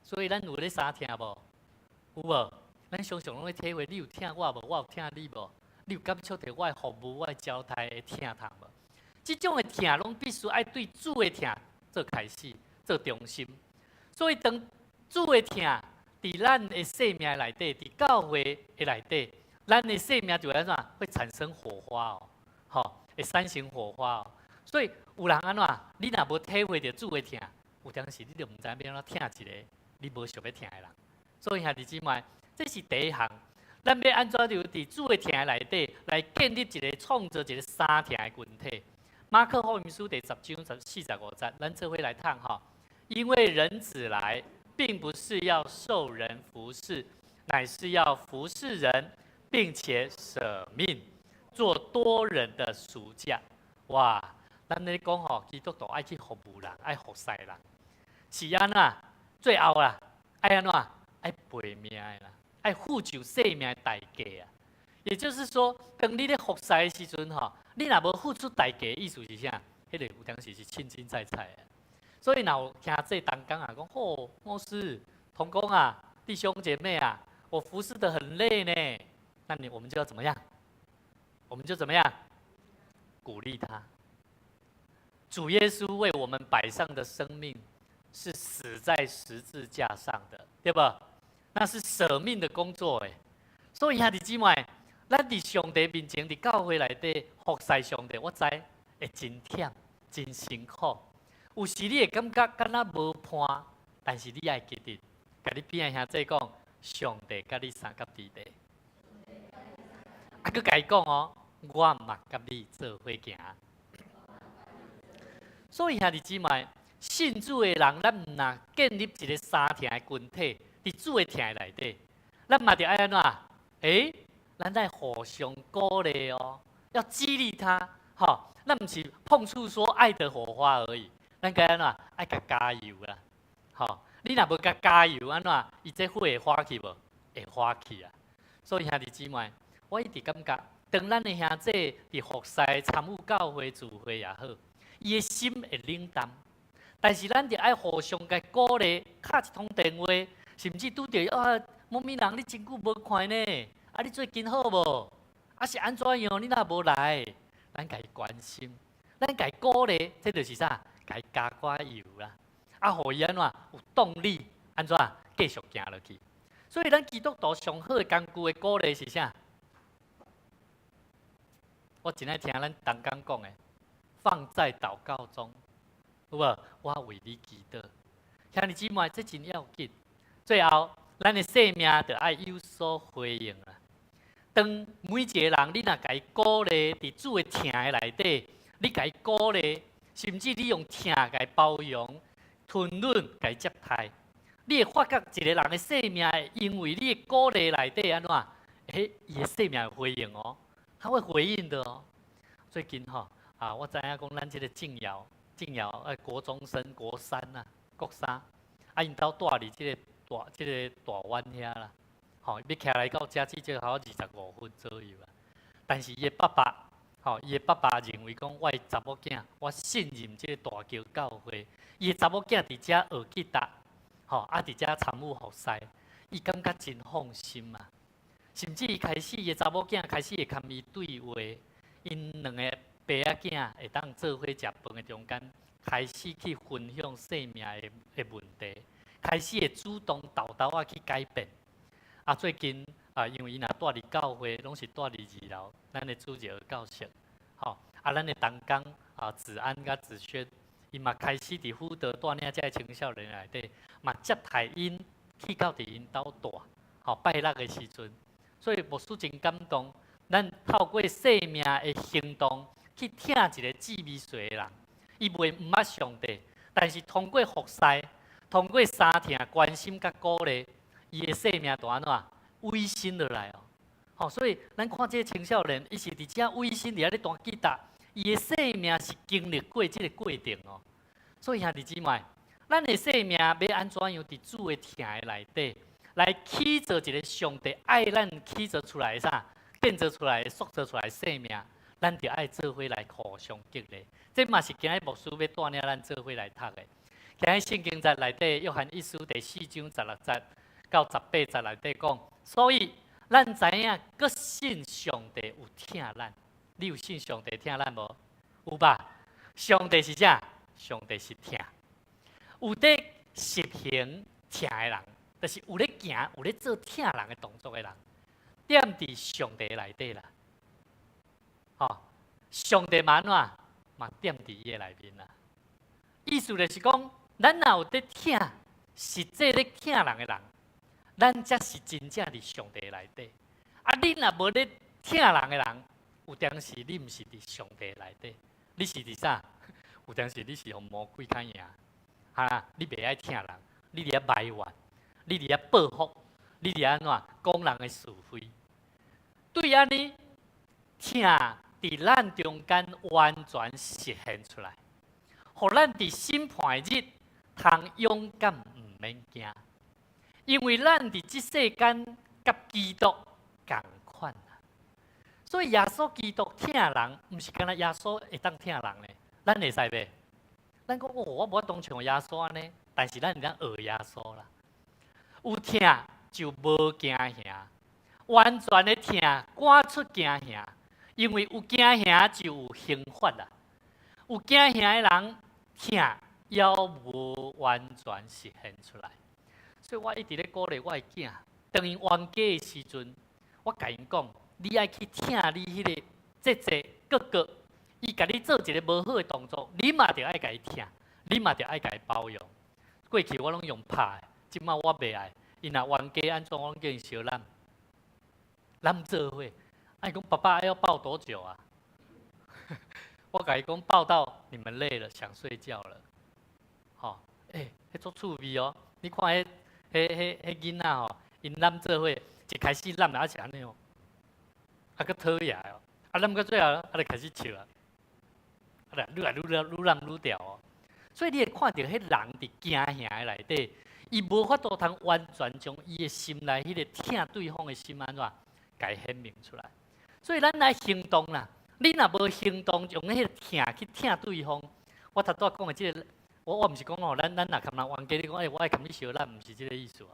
所以咱有咧相疼無？有無？咱常常攏咧體會，你有疼我無？我有疼你無？你有感受著我的服務、我的交代的疼痛無？這種的疼攏必須愛對主的疼做開始，做中心。所以當主的疼佇咱的生命內底，佇教會的內底，咱的生命就會按怎？會產生火花哦，吼，會產生火花哦。所以有人按怎？你若無體會著主的疼，有當時你就毋知影欲按怎疼一個你無想欲疼的人。所以兄弟姊妹，這是第一項。咱欲按怎就佇主的疼內底來建立一個創造一個相疼的群體。馬可福音書第十章45節，咱做伙來讀吼。因為人子來，並不是要受人服侍，乃是要服侍人，並且捨命做多人的贖價。哇！咱咧講吼，基督徒愛去服務人，愛服侍人，是按怎？最後啦，愛按怎？愛賠命的啦，愛付上生命的代價啊！也就是說，當你咧服侍的時陣吼，你若無付出代價，意思是啥？彼個有當時是凊凊彩彩的。所以若有兄弟同工啊，講吼，牧師、同工啊，弟兄姐妹啊，我服侍得很累呢。那你我們就要怎麼樣？我們就怎麼樣？鼓勵他。主耶穌為我們擺上的生命，是死在十字架上的，對不？那是捨命的工作誒。所以兄弟姊妹，咱佇上帝面前，佇教會內底服侍上帝，我知會真忝、真辛苦。有時你會感覺敢若無伴，但是你愛記得，共你邊仔兄弟講，上帝佮你相佮佇咧。啊，閣共伊講哦，我嘛佮你做伙行。所以兄弟姊妹，信主的人，咱毋若建立一個相疼的群體，佇主的疼內底，咱嘛著愛按怎？咱愛互相鼓勵哦，要激勵他，吼，咱毋是碰觸說愛的火花而已，咱該按怎？愛共加油啦，吼！你若無共加油，按怎？伊這火會發去無？會發去啊！所以兄弟姊妹，我一直感覺，當咱的兄弟佇服侍、參與教會聚會也好，伊的心會冷淡，但是咱著愛互相共鼓勵，敲一通電話，甚至拄著啊，某某人你真久無看呢，啊你最近好無？啊是按怎樣？你若無來，咱共伊關心，咱共伊鼓勵，這就是啥？共伊加寡油啦，啊，予伊按怎有動力，按怎繼續行落去。所以咱基督徒上好的工具的鼓勵是啥？我真愛聽咱同工講的，放在禱告中，有無？我為你祈禱。兄弟姊妹，這真要緊。最後，咱的生命著愛有所回應啦。當每一個人，你若共伊鼓勵，佇主的疼的內底，你共伊鼓勵，甚至你用疼共伊包容、吞忍、共伊接待，你會發覺一個人的生命，因為你的鼓勵內底按怎？伊的生命會回應哦，他會回應的哦。最近吼，啊，我知影講咱這個靜瑤，靜瑤國中生國三啊，國三，啊，𪜶兜蹛佇這個大灣遐啦，吼，欲騎來到遮至少二十五分左右啊。但是伊的爸爸，吼，伊的爸爸認為講，我的查某囝，我信任這個大橋教會，伊的查某囝佇遮學吉他，吼，啊，佇遮參與服侍，伊感覺真放心啊。甚至伊開始，伊的查某囝開始會共伊對話，𪜶兩个爸仔囝會當做伙食飯的中間，開始去分享生命的問題，開始會主動沓沓仔去改變。啊，最近啊，因為伊若蹛佇教會，攏是蹛佇二樓，咱的主日教室，吼，啊，咱的同工啊，子安佮子軒，伊嘛開始佇輔導帶領這个青少年內底，嘛接待𪜶去到佇𪜶兜蹛，吼，拜六的時陣，所以牧師真感動，咱透過生命的行動去疼一個志未歲的人，伊袂毋捌上帝，但是通過服侍，通過相疼、關心佮鼓勵，伊的生命就按怎委身落來哦。吼，所以咱看這个青少年，伊是佇遮委身佇遐咧彈吉他，伊的生命是經歷過這个過程哦。所以兄弟姊妹，咱的生命欲按怎樣佇主的疼的內底，來起造一個上帝愛咱起造出來的啥，建造出來、塑造出來的生命，咱就愛做伙來互相激勵。這嘛是今日牧師欲帶領咱做伙來讀的。今日聖經節內底，約翰一書第四章16節到18節內底講，所以咱知影，閣信上帝有疼咱。你有信上帝疼咱無？有吧？上帝是啥？上帝是疼。有佇實行疼的人，就是有咧行、有咧做疼人的動作的人，踮佇上帝內底啦。吼，上帝嘛按怎？嘛踮佇伊的內面啦。意思就是講，咱若有佇疼，實際咧疼人的人，咱才是真正佇上帝內底。啊，你若無咧疼人的人，有當時你毋是佇上帝內底，你是佇啥？有當時你是予魔鬼較贏，哈！你袂愛疼人，你佇遐埋怨，你佇遐報復，你佇遐按怎講人的是非？對按呢，疼佇咱中間完全實現出來，予咱佇審判日通勇敢，毋免驚，因為咱佇這世間佮基督仝款啊。所以耶穌基督疼人，毋是干焦耶穌會當疼人咧，咱會使袂？咱講哦，我無法度像耶穌按呢，但是咱會當學耶穌啦。有疼就無驚嚇，完全的疼趕出驚嚇，因為有驚嚇就有刑罰啦。有驚嚇的人，疼猶無完全實現出來。所以我一直咧鼓勵我的囝，當𪜶冤家的時陣，我共𪜶講，你愛去疼你彼个姐姐哥哥，伊共你做一个無好的動作，你嘛著愛共伊疼，你嘛著愛共伊包容。過去我攏用拍的，這擺我袂愛。𪜶若冤家按怎，我攏叫𪜶相攬，攬做伙。啊，伊講爸爸要抱多久啊？我共伊講抱到你們累了，想睡覺了。吼，欸，彼足趣味哦！你看彼、彼、彼、彼囡仔吼，𪜶攬做伙，一開始攬也是按呢哦，啊，閣討厭哦，啊攬到最後，啊就開始笑啊，啊，愈來愈愈愈攬愈牢哦。所以你會看著彼人佇驚嚇的內底，伊無法度通完全將伊的心內彼个疼對方的心按怎，共伊顯明出來。所以咱來行動啦，你若無行動，用彼个疼去疼對方，我頭拄仔講的這个，我毋是講哦，咱若共人冤家，你講欸，我愛共你相攬，毋是這个意思啊。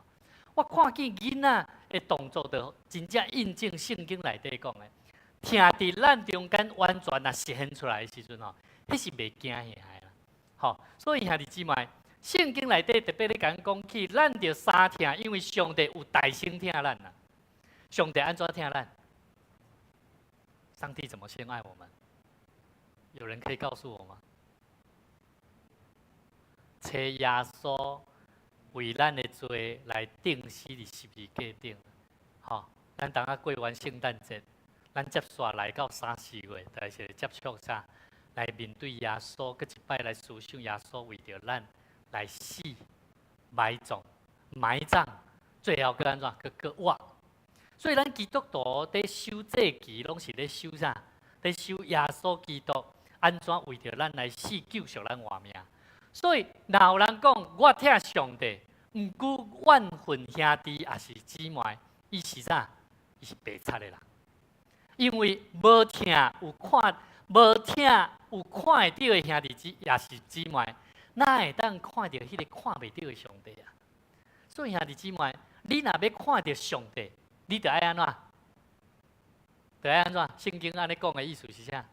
我看見囡仔的動作，就真正印證聖經內底講的，疼佇咱中間完全若實現出來的時陣吼，彼是袂驚嚇的啦。吼，所以兄弟姊妹，聖經內底特別咧共咱講起，咱著三疼，因為上帝有大先疼咱啦。上帝按怎疼咱？上帝怎麼先愛我們？有人可以告訴我嗎？揣耶穌為咱的罪來釘死佇十字架頂，吼！咱當下過完聖誕節，咱接紲來到三四月，就是接觸啥？來面對耶穌，閣一擺來思想耶穌為著咱來死、埋葬、埋葬，最後閣按怎？閣閣活。所以咱基督徒佇守節期，攏是咧守啥？佇守耶穌基督按怎為著咱來死，救贖咱活命。所以，若有人講我疼上帝，毋過怨恨兄弟抑是姊妹，伊是啥？伊是白賊的人。因為無疼有看，無疼有看會著的兄弟姊，抑是姊妹，哪會當看著彼个看袂著的上帝啊？所以兄弟姊妹，你若欲看著上帝，你著愛按怎？著愛按怎？聖經按呢講的意思是啥？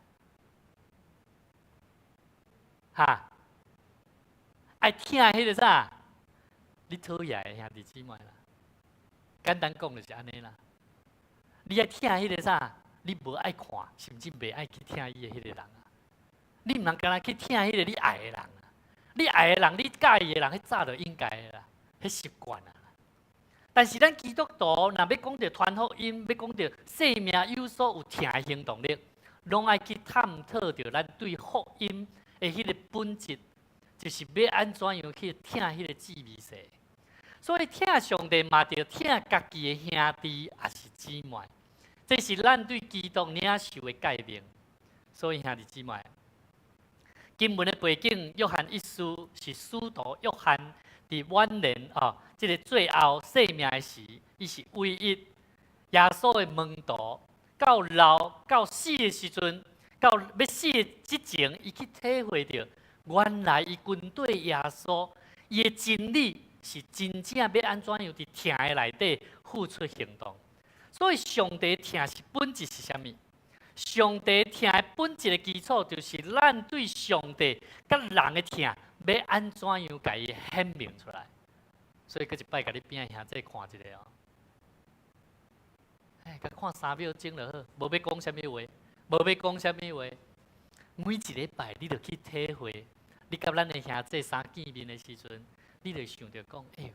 哈？愛疼彼个啥？你討厭的兄弟姊妹啦。簡單講就是按呢啦。你愛疼彼个啥？你無愛看，甚至袂愛去疼伊的彼个人啊。你毋通干焦去疼彼个你愛的人啊。你愛的人，你佮意的人，彼早就應該的啦，彼習慣啊。但是咱基督徒若欲講著傳福音，欲講著生命有所有疼的行動力，攏愛去探討著咱對福音的彼個本質，就是欲按怎樣去疼彼個至微細。所以疼上帝嘛，著疼家己的兄弟抑是姊妹，這是咱對基督領受的誡命。所以兄弟姊妹，經文的背景，約翰一書是使徒約翰佇晚年哦，這个最後生命的時，伊是唯一耶穌的門徒，到老到死的時陣，到欲死的之前，伊去體會著，原來伊跟綴耶穌，伊的真理是真正欲按怎樣佇疼的內底付出行動。所以上帝疼是本質是啥物？上帝疼的本質的基礎，就是咱對上帝佮人的疼，欲按怎樣共伊顯明出來。所以閣一擺，共你邊仔兄弟看一下哦。哎，共看3秒鐘就好，無欲講啥物話，無欲講啥物話。每一禮拜，你著去體會，你佮咱的兄弟三見面的時陣，你就想著講，欸，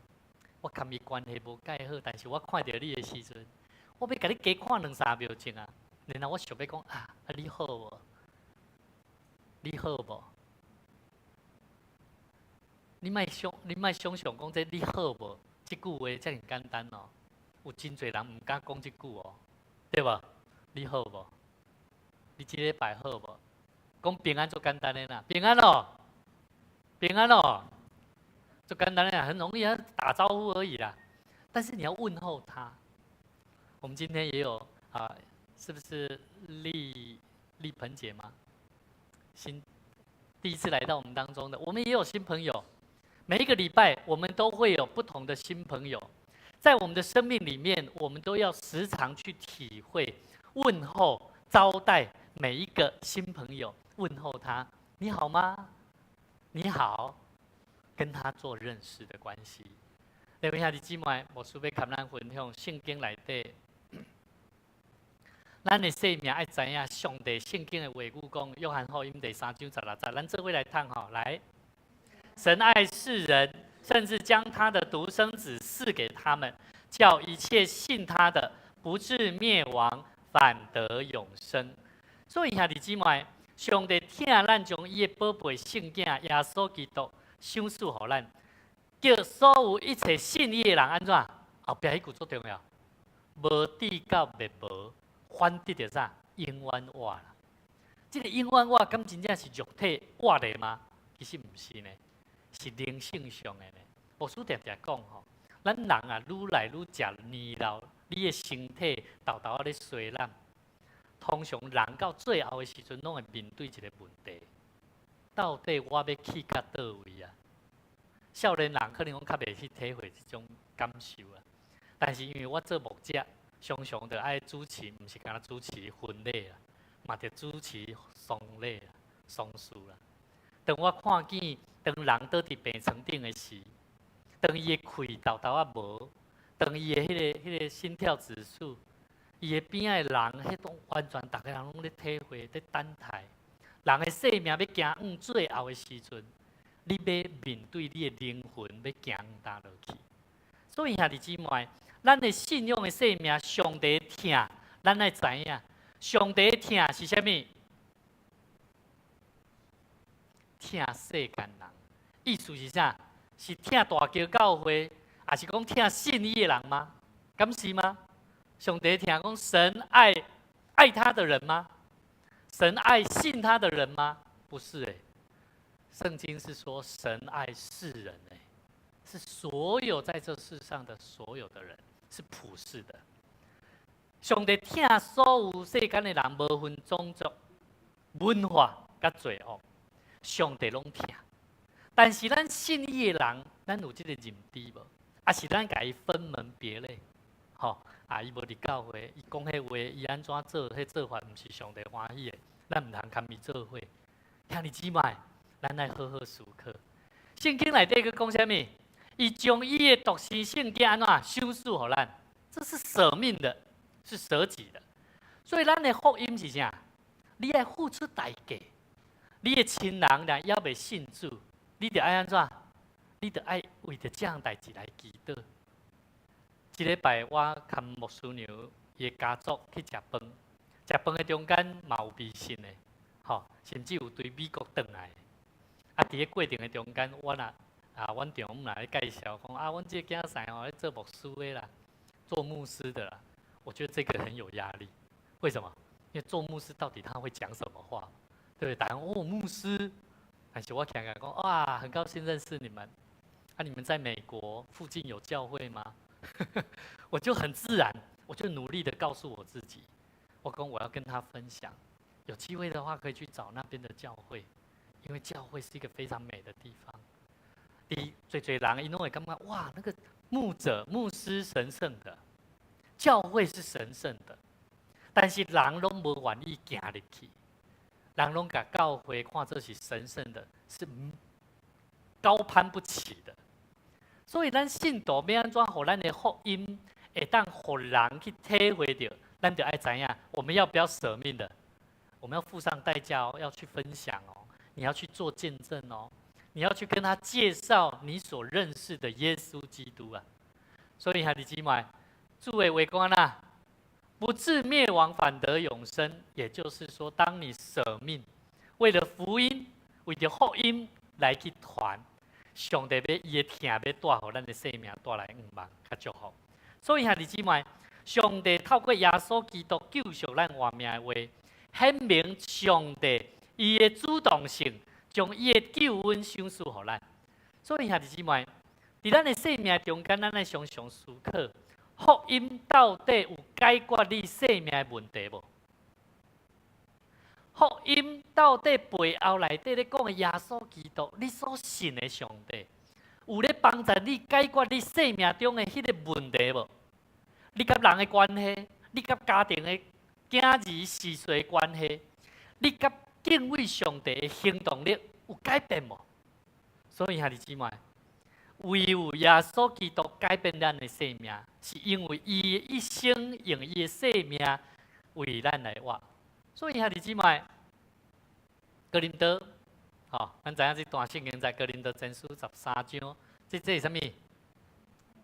我共伊關係無蓋好，但是我看著你的時陣，我欲共你加看兩三秒鐘啊。然後我想欲講啊，啊你好無？你好無？你莫想象講這你好無？這句話遮爾簡單哦。有真濟人毋敢講這句哦，對無？你好無？你這禮拜好無？講平安足簡單的啦，平安哦，平安哦，足簡單的，很容易啊，打招呼而已啦。但是你要問候他。我們今天也有啊，是不是麗麗鵬姐嗎？新第一次來到我們當中的，我們也有新朋友。每一個禮拜，我們都會有不同的新朋友，在我們的生命裡面，我們都要時常去體會、問候、招待每一個新朋友，問候他，你好嗎？你好，跟他做認識的關係。各位兄弟姊妹，牧師欲共咱分享聖經內底，咱的生命愛知影上帝聖經的話語講，約翰福音第三章十六節，咱做伙來讀吼，來，神愛世人，甚至將他的獨生子賜給他們，叫一切信他的不至滅亡，反得永生。所以兄弟姊妹，上帝疼咱，將伊的寶貝聖囝耶穌基督賞賜予咱，叫所有一切信伊的人按怎？後壁彼句足重要，無至到滅亡，反得著啥？永遠活啦。這個永遠活，敢真正是肉體活的嗎？其實毋是呢，是靈性上的呢。牧師定定講吼，咱人啊，愈來愈食年老，你的身體沓沓仔咧衰老。通常人到最後的時陣，攏會面對一個問題：到底我欲去到佗位啊？少年人可能講較袂去體會這種感受啊。但是因為我做牧者，常常著愛主持，毋是干焦主持婚禮啊，嘛著主持喪禮啊、喪事啦。當我看見當人倒佇病床頂的時，當伊的氣沓沓仔無，當伊的彼個心跳指數，伊的邊仔的人，彼種完全逐家人攏咧體會，咧等待。人的生命欲行往最後的時陣，你欲面對你的靈魂欲行往佗落去。所以兄弟姊妹，咱的信仰的生命，上帝疼，咱愛知影，上帝疼是啥物？疼世間人，意思是啥？是疼大橋教會，抑是講疼信伊的人嗎？敢是嗎？上帝疼講神愛愛他的人嗎？神愛信他的人嗎？不是欸，聖經是說神愛世人欸，是所有在這世上的所有的人，是普世的。上帝疼所有世間的人，無分種族、文化佮罪惡，上帝攏疼。但是咱信伊的人，咱有這個認知無？抑是咱共伊分門別類？吼啊！伊無佇教會，伊講彼話，伊按怎做，彼做法毋是上帝歡喜的，咱毋通共伊做伙。兄弟姊妹，咱愛好好思考。聖經內底閣講啥物？伊將伊的獨生聖囝按怎賞賜予咱？這是捨命的，是捨己的。所以咱的福音是啥？你愛付出代價。你的親人若猶未信主，你著愛按怎？你著愛為著這項代誌來祈禱。這禮拜我佮牧師娘伊的家族去食飯，食飯的中間嘛有微信的，吼，甚至有對美國轉來的。啊，佇咧過程的中間，我若啊，阮丈母來介紹講啊，阮這个囝婿吼咧做牧師的啦，做牧師的啦。我覺得這個很有壓力，為什麼？因為做牧師到底他會講什麼話？對不對？大家哦，牧師，但是我聽講哇，很高興認識你們。啊，你們在美國附近有教會嗎？我就很自然，我就努力的告訴我自己，我講我要跟他分享，有機會的話可以去找那邊的教會，因為教會是一個非常美的地方。第一，濟濟人𪜶攏會感覺哇，那個牧者、牧師神聖的，教會是神聖的。但是人攏無願意行入去，人攏共教會看做是神聖的，是高攀不起的。所以咱信徒欲按怎予咱的福音會當予人去體會著，咱就愛知影，我們要不要捨命的？我們要付上代價哦，要去分享哦，你要去做見證哦，你要去跟他介紹你所認識的耶穌基督啊。所以兄弟姊妹，主的話講啦，不致滅亡，反得永生。也就是說，當你捨命為了福音，為著福音來去傳，上帝欲伊的疼欲帶予咱的生命帶來向望，佮祝福。所以兄弟姊妹，上帝透過耶穌基督救贖咱活命的話，顯明上帝伊的主動性，將伊的救恩賞賜予咱。所以兄弟姊妹，佇咱的生命中間，咱愛常常思考，福音到底有解決你生命的問題無？福音到底背後內底咧講的耶穌基督，你所信的上帝，有咧幫助你解決你生命中的彼個問題無？你佮人的關係，你佮家庭的囝兒序婿的關係，你佮敬畏上帝的行動力有改變無？所以兄弟姊妹，唯有耶穌基督改變咱的生命，是因為伊的一生用伊的生命為咱來活。所以兄弟姊妹，哥林多，吼，咱知影這段聖經在哥林多前書13章，這是啥物？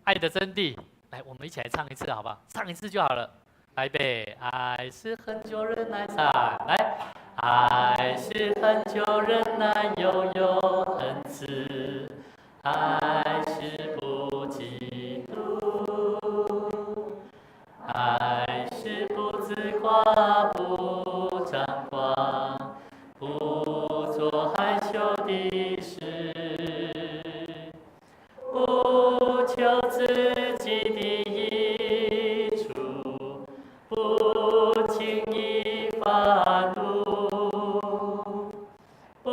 愛的真諦。來，我們一起來唱一次，好不好？唱一次就好了。來預備，愛是恆久忍耐，來，愛是恆久忍耐，又有恩慈，愛是不嫉妒，愛是不自誇，不張狂，不做害羞的事，不求自己的益處，不輕易發怒，不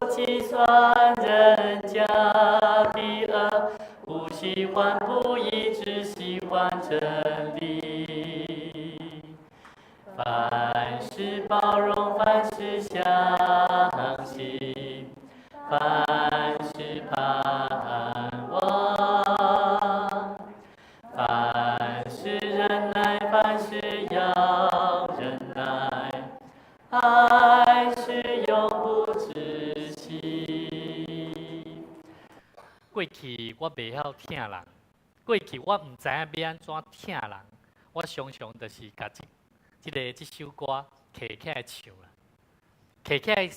計算人家的惡，不喜歡不義，只喜歡真理。凡事包容，凡事相信，凡事盼望，凡事忍耐，凡事要忍耐，愛是永不止息。過去我袂曉疼人，過去我毋知影欲按怎疼人，我常常就是共這首歌摕起來唱啦，摕起來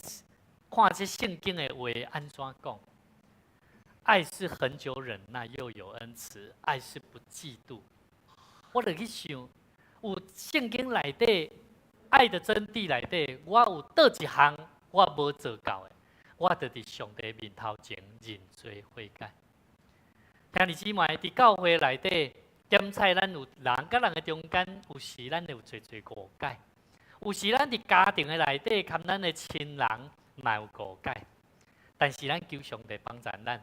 看這聖經的話按怎講。愛是恆久忍耐，又有恩慈；愛是不嫉妒。我就去想，有聖經內底愛的真諦內底，我有佗一項我無做到的，我就佇上帝面頭前認罪悔改。兄弟姊妹，佇教會內底，檢採咱有人佮人的中間，有時咱會有濟濟誤解，有時咱佇家庭的內底，佮咱的親人嘛有誤解。但是咱求上帝幫助咱，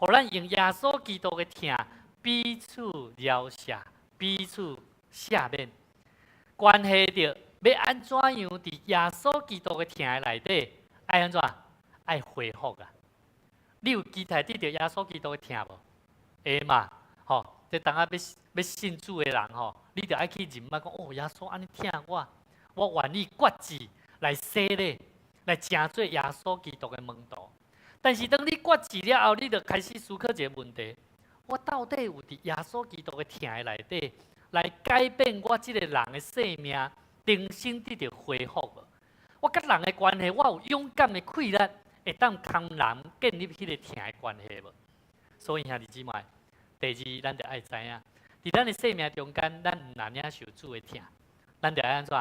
予咱用耶穌基督的疼彼此饒赦、彼此赦免，關係著欲按怎樣佇耶穌基督的疼的內底，愛按怎？愛恢復啊！你有期待得著耶穌基督的疼無？會嘛？吼！這當下欲信主的人吼，你著愛去認捌講哦，耶穌按呢疼我，我願意決志來洗禮，來成做耶穌基督的門徒。但是當你決志了後，你就開始思考一个問題：我到底有佇耶穌基督的疼的內底，來改變我這个人的生命，重新得著恢復無？我佮人的關係，我有勇敢的氣力，會當共人建立彼个疼的關係無？所以兄弟姊妹，第二，咱著愛知影，佇咱的生命中間，咱毋若領受主的疼，咱著愛按怎？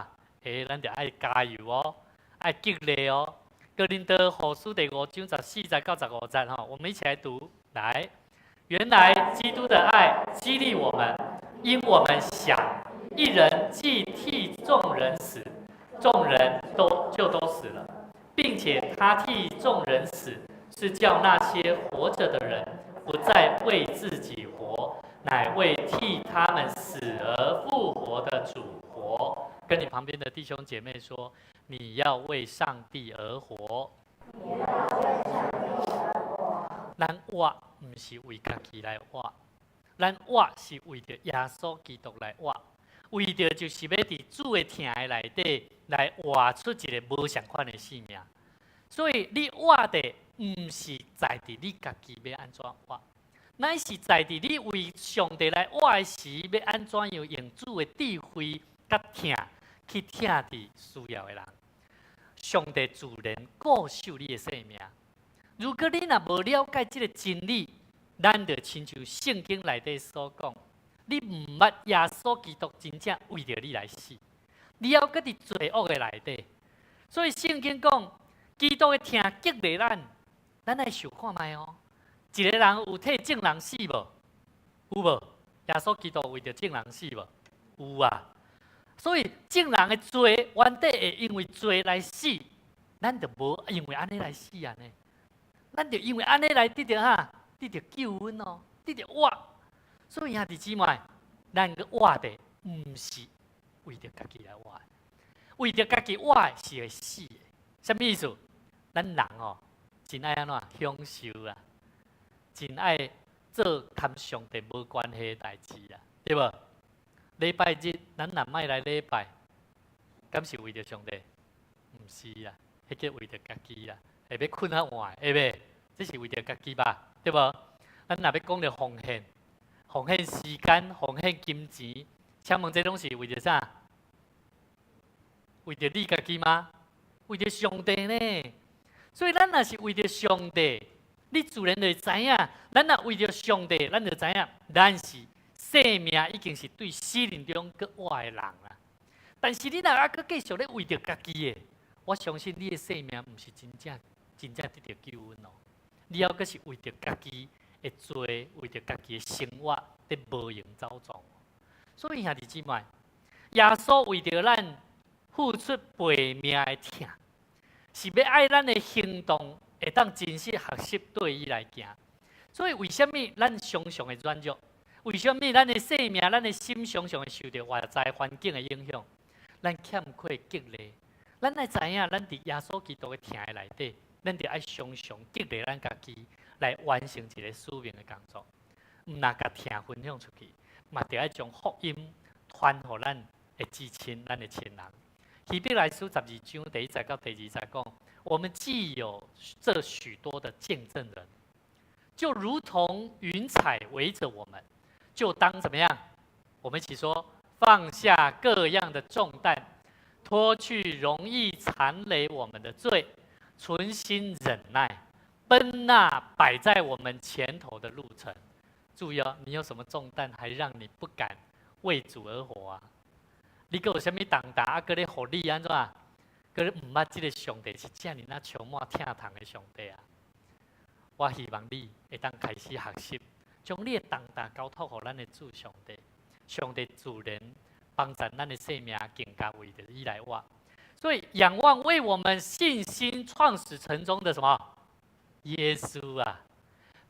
咱著愛加油哦，愛激勵哦。哥林多後書第5章14節到15節吼，我們一起來讀。來，原來基督的愛激勵我們，因我們想，一人既替眾人死，眾人都就都死了，並且他替眾人死，是叫那些活著的人不再為自己活，乃為替他們死而復活的主活。跟你旁邊的弟兄姐妹說，你要為上帝而活。咱活毋是為家己來活，咱活是為著耶穌基督來活，為著就是欲佇主的疼的內底來活出一个無仝款的生命。所以你活的毋是在佇你家己欲按怎活，乃是在佇你為上帝來活的時，欲按怎樣用主的智慧佮疼去疼佇需要的人。上帝自然顧守你的生命。如果你若無了解這个真理，咱就親像聖經內底所講，你毋捌耶穌基督真正為著你來死，你猶閣佇罪惡的內底。所以聖經講，基督的疼激勵咱，咱愛想看覓哦。一个人有替眾人死無？有無？耶穌基督為著眾人死無？有啊。所以眾人的罪，原底會因為罪來死，咱就無因為按呢來死按呢。咱就因為按呢來得著啥？得著救恩哦，得著活。所以兄弟姊妹，咱閣活的毋是為著家己來活，為著家己活的是會死的。啥物意思？咱人哦，真愛按怎享受啊，真愛做佮上帝無關係的代誌啊，對無？禮拜日咱若欲來禮拜，敢是為著上帝？毋是啊，彼個為著家己啦，會欲睏較晚，會袂？這是為著家己吧，對無？咱若欲講著奉獻，奉獻時間，奉獻金錢，請問這攏是為著啥？為著你家己嗎？為著上帝呢？所以咱若是為著上帝，你自然就會知影。咱若為著上帝，咱就知影，咱是生命已經是對死人中閣活的人啦。但是你若猶閣繼續咧為著家己的，我相信你的生命毋是真正真正得著救恩哦。你猶閣是為著家己的罪，為著家己的生活佇無閒走撞。所以兄弟姊妹，耶穌為著咱付出背命的疼，是欲愛咱的行動會當真實學習對伊來行。所以為啥物咱常常會軟弱？為啥物咱的生命、咱的心常常會受著外在環境的影響？咱欠缺激勵。咱愛知影，咱佇耶穌基督的疼的內底，咱著愛常常激勵咱家己來完成一个使命的工作。毋但共疼分享出去，嘛著愛將福音傳予咱的至親、咱的親人。希伯來書12章第1節到第2節講：我們既有這許多的見證人，就如同雲彩圍着我們，就當怎麼樣？我們一起說：放下各樣的重擔，脫去容易纏累我們的罪，存心忍耐，奔那擺在我們前頭的路程。注意哦，你有什麼重擔，還讓你不敢為主而活啊？你閣有啥物重擔啊？閣咧予你按怎？閣咧毋捌這个上帝是遮爾若充滿疼痛的上帝啊！我希望你會當開始學習，將你的重擔交託予咱的主上帝，上帝自然幫助咱的生命更加為著伊來活。所以仰望為我們信心創始成終的什麼？耶穌啊，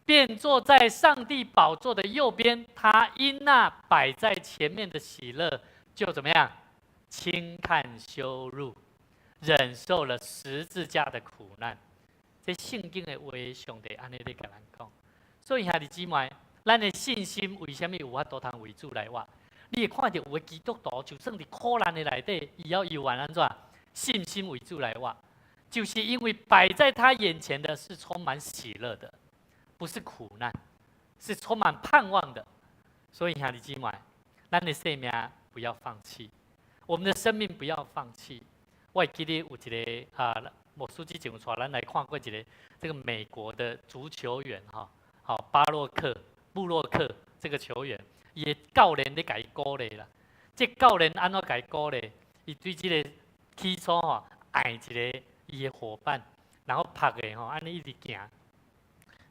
便坐在上帝寶座的右邊。他因那擺在前面的喜樂，就怎麼樣？輕看羞辱，忍受了十字架的苦難。這聖經的話，上帝按呢咧共咱講。所以兄弟姊妹，咱的信心為啥物有法度通為主來活？你會看著有的基督徒，就算佇苦難的內底，伊猶猶原按怎信心為主來活，就是因為擺在他眼前的是充滿喜樂的，不是苦難，是充滿盼望的。所以兄弟姊妹，咱的生命不要放棄，我們的生命不要放棄。我會記得有一个啊，牧師之前有帶咱來看過一个這個美國的足球員哈，好巴洛克布洛克這個球員，伊的教練咧共伊鼓勵啦。這教練按怎共伊鼓勵？伊對這个起初吼愛一个伊的夥伴，然後拍的吼按呢一直行。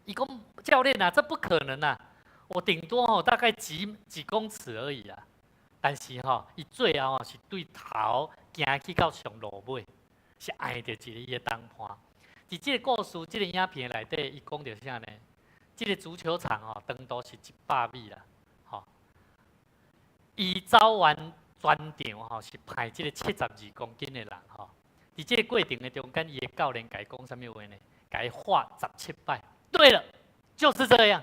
伊講教練啊，這不可能啊！我頂多吼大概幾幾公尺而已啊。但是吼，伊最後吼是對頭行去到上路尾，是愛著一个伊的同伴。佇這个故事、這个影片內底，伊講著啥呢？這个足球場吼長度是100米啦，吼。伊走完全場吼是派這个72公斤的人吼，佇這个過程的中間，伊的教練共伊講啥物話呢？共伊喝17擺。對了，就是這樣。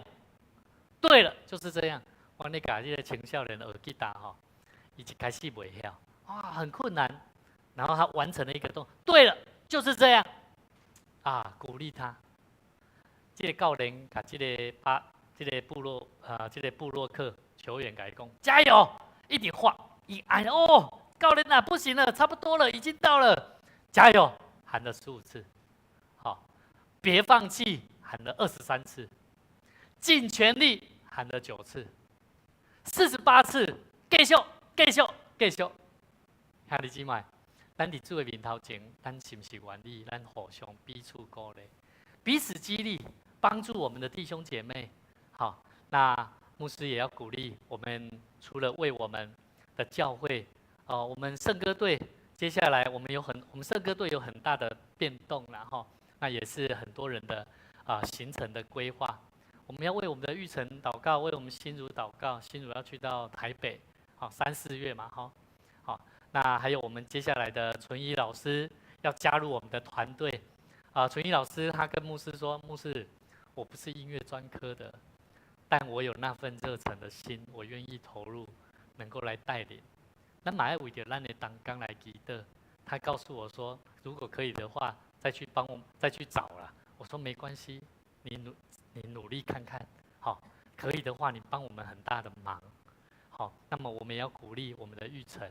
對了，就是這樣。我咧共這个青少年學吉他吼，伊一開始袂曉，哇，很困難。然後他完成了一個動作。對了，就是這樣。啊，鼓勵他。這个教練共這个巴，這个部落啊，這个部落克球員共伊講，加油，一直喝。伊哎哦，教練啊，不行了，差不多了，已經到了，加油，喊了15次，好，別放棄，喊了23次，盡全力喊了9次，48次，繼續，繼續，繼續。兄弟姊妹，咱佇主的面頭前，咱是毋是願意？咱互相彼此鼓勵，彼此激勵，幫助我們的弟兄姐妹。好，那牧師也要鼓勵我們，除了為我們的教會，哦，我們聖歌隊接下來我們聖歌隊有很大的變動，然後那也是很多人的行程的規劃。我們要為我們的玉成禱告，為我們心如禱告。心如要去到台北，好，三四月嘛，哈，好，那還有我們接下來的純一老師要加入我們的團隊，啊，純一老師他跟牧師說：“牧師，我不是音樂專科的，但我有那份熱忱的心，我願意投入，能夠來帶領。咱嘛愛為著咱的同工來祈禱。”他告訴我說：“如果可以的話，再去幫我再去找了。”我說：“沒關係，你努力看看，好，可以的話，你幫我們很大的忙。好，那麼我們也要鼓勵我們的玉成，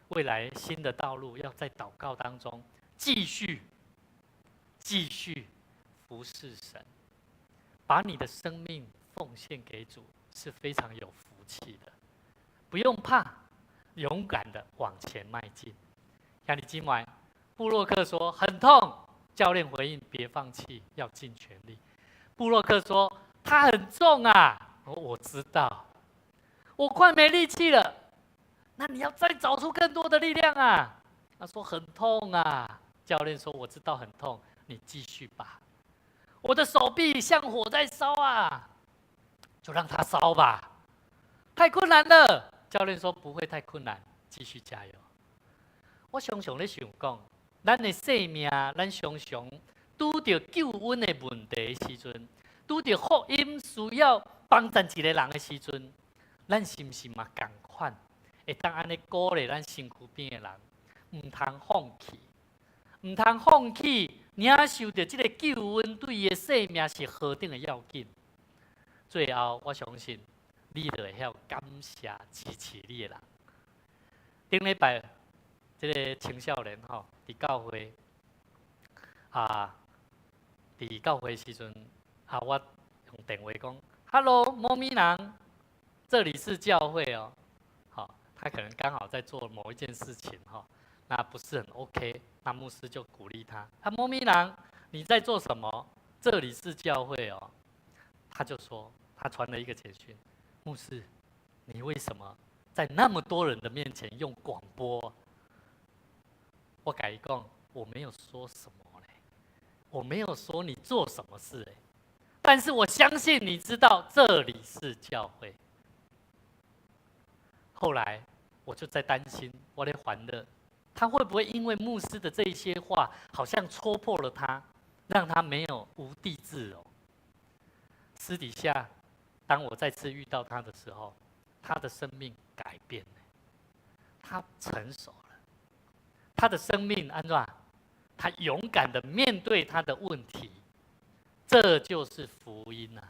未來新的道路要在禱告當中繼續繼續服侍神，把你的生命奉獻給主是非常有福氣的，不用怕，勇敢的往前邁進。兄弟姊妹，布洛克說很痛，教練回應別放棄，要盡全力。布洛克說他很重啊，我知道，我快沒力氣了，那你要再找出更多的力量啊。他說很痛啊，教練說我知道很痛，你繼續吧。我的手臂像火在燒啊，就讓它燒吧，太困難了。教練說不會太困難，繼續加油。我常常咧想講，咱的生命，咱常常拄著救恩的問題的時陣，拄著福音需要幫贊一個人的時陣，咱是毋是嘛仝款，會當按呢鼓勵咱身軀邊的人，毋通放棄，毋通放棄，領受著這个救恩對伊的生命是何等的要緊。最後，我相信你就會曉感謝支持你的人。頂禮拜，這个青少年吼，佇教會啊，佇教會時陣啊，我用電話講：“Hello，貓咪人，這裡是教會哦。”好，他可能剛好在做某一件事情哈，那不是很 OK，那牧師就鼓勵他：“他貓咪人，你在做什麼？這裡是教會哦。”他就說，他傳了一個簡訊：“牧師，你為什麼在那麼多人的面前用廣播？”我共伊講，我沒有說什麼嘞，我沒有說你做什麼事哎，但是我相信你知道這裡是教會。後來我就在擔心，我咧煩惱，他會不會因為牧師的這一些話，好像戳破了他，讓他沒有無地自容。私底下，當我再次遇到他的時候，他的生命改變了，他成熟了，他的生命按怎？他勇敢的面對他的問題，這就是福音啊！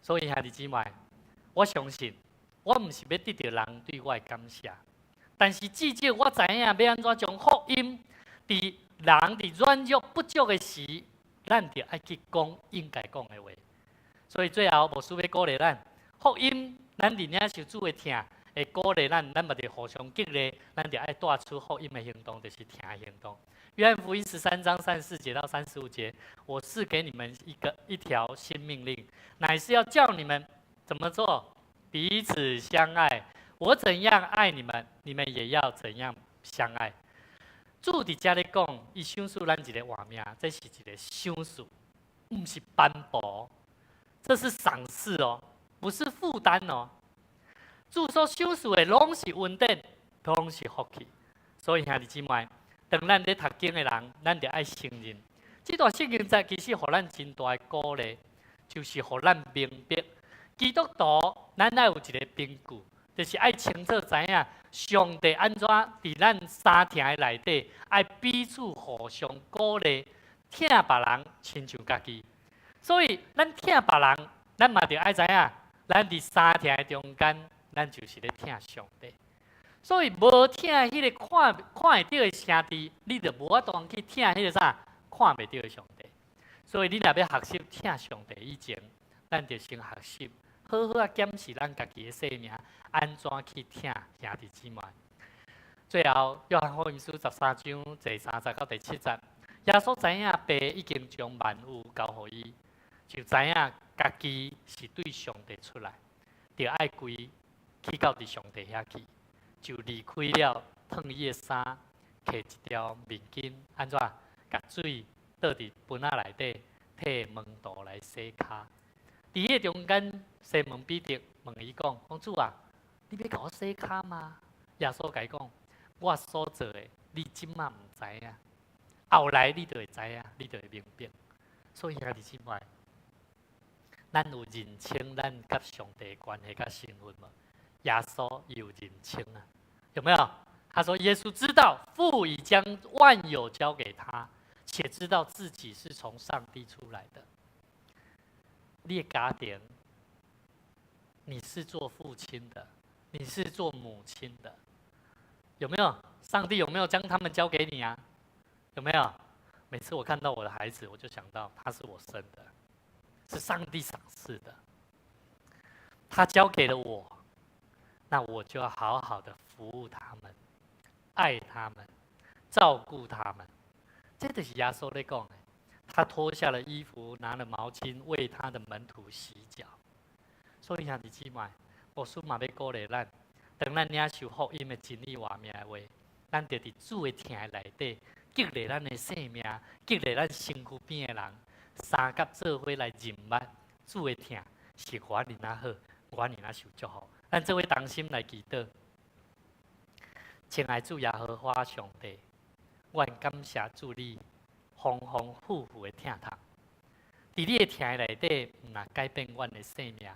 所以兄弟姊妹，我相信我毋是欲得著人對我的感謝，但是至少我知影欲按怎將福音，佇人佇軟弱不足的時，咱就愛去講應該講的話。所以最後，牧師欲鼓勵咱，福音，咱佇領受主的疼，會鼓勵咱，咱嘛著互相激勵，咱就愛帶出福音的行動，就是疼的行動。約翰福音13章34節到35節，我賜給你們一條新命令，乃是要叫你們怎麼做？彼此相愛。我怎樣愛你們，你們也要怎樣相愛。主佇遮咧講，伊賞賜咱一个活命，這是一个賞賜，毋是頒布，這是賞賜哦，不是負擔哦。主所賞賜的攏是恩典。攏是福氣。所以兄弟姊妹，當咱咧讀經的人，咱著愛承認，這段聖經節其實予咱真大的鼓勵，就是予咱明白，基督徒咱愛有一个憑據，就是愛清楚知影上帝按怎佇咱相疼的內底，愛彼此互相鼓勵，疼別人親像家己。所以咱疼別人，咱嘛著愛知影，咱佇相疼的中間，咱就是咧疼上帝。所以無疼彼个看會著的兄弟，你就無法度去疼彼個啥看袂著的上帝。所以你若欲學習疼上帝以前，咱就先學習好好仔檢視咱家己的生命，按怎去疼兄弟姊妹。最後，約翰福音書13章第3節到第7節，耶穌知影父已經將萬有交予伊，就知影家己是對上帝出來，就愛歸去到佇上帝遐去。就離開了，脫伊的衫，摕一條面巾，按怎？共水倒佇盆仔內底，替門徒來洗跤。佇彼个中間，西門彼得問伊講：講主啊，你欲共我洗跤嗎？耶穌共伊講：我所做的，你這馬毋知影，後來你就會知影，你就會明白。所以兄弟姊妹，咱有認清咱佮上帝關係佮身份無？耶穌有認清啊，有沒有？他說：耶穌知道父已將萬有交給他，且知道自己是從上帝出來的。你的家庭，你是做父親的，你是做母親的，有沒有？上帝有沒有將他們交給你啊？有沒有？每次我看到我的孩子，我就想到他是我生的，是上帝賞賜的，他交給了我。那我就要好好的服務他們，愛他們，照顧他們。這就是耶穌咧講的。他脫下了衣服，拿了毛巾為他的門徒洗腳。所以兄弟姊妹，牧師嘛欲鼓勵咱，當咱領受福音的真理活命的話，咱就佇主的疼內底，激勵咱的生命，激勵咱身軀邊的人，相佮做伙來認捌主的疼是偌爾仔好，偌爾仔受祝福。咱做伙同心來祈禱，親愛主耶和華上帝，阮感謝主你豐豐富富的疼痛，佇你的疼內底，毋但改變阮的生命，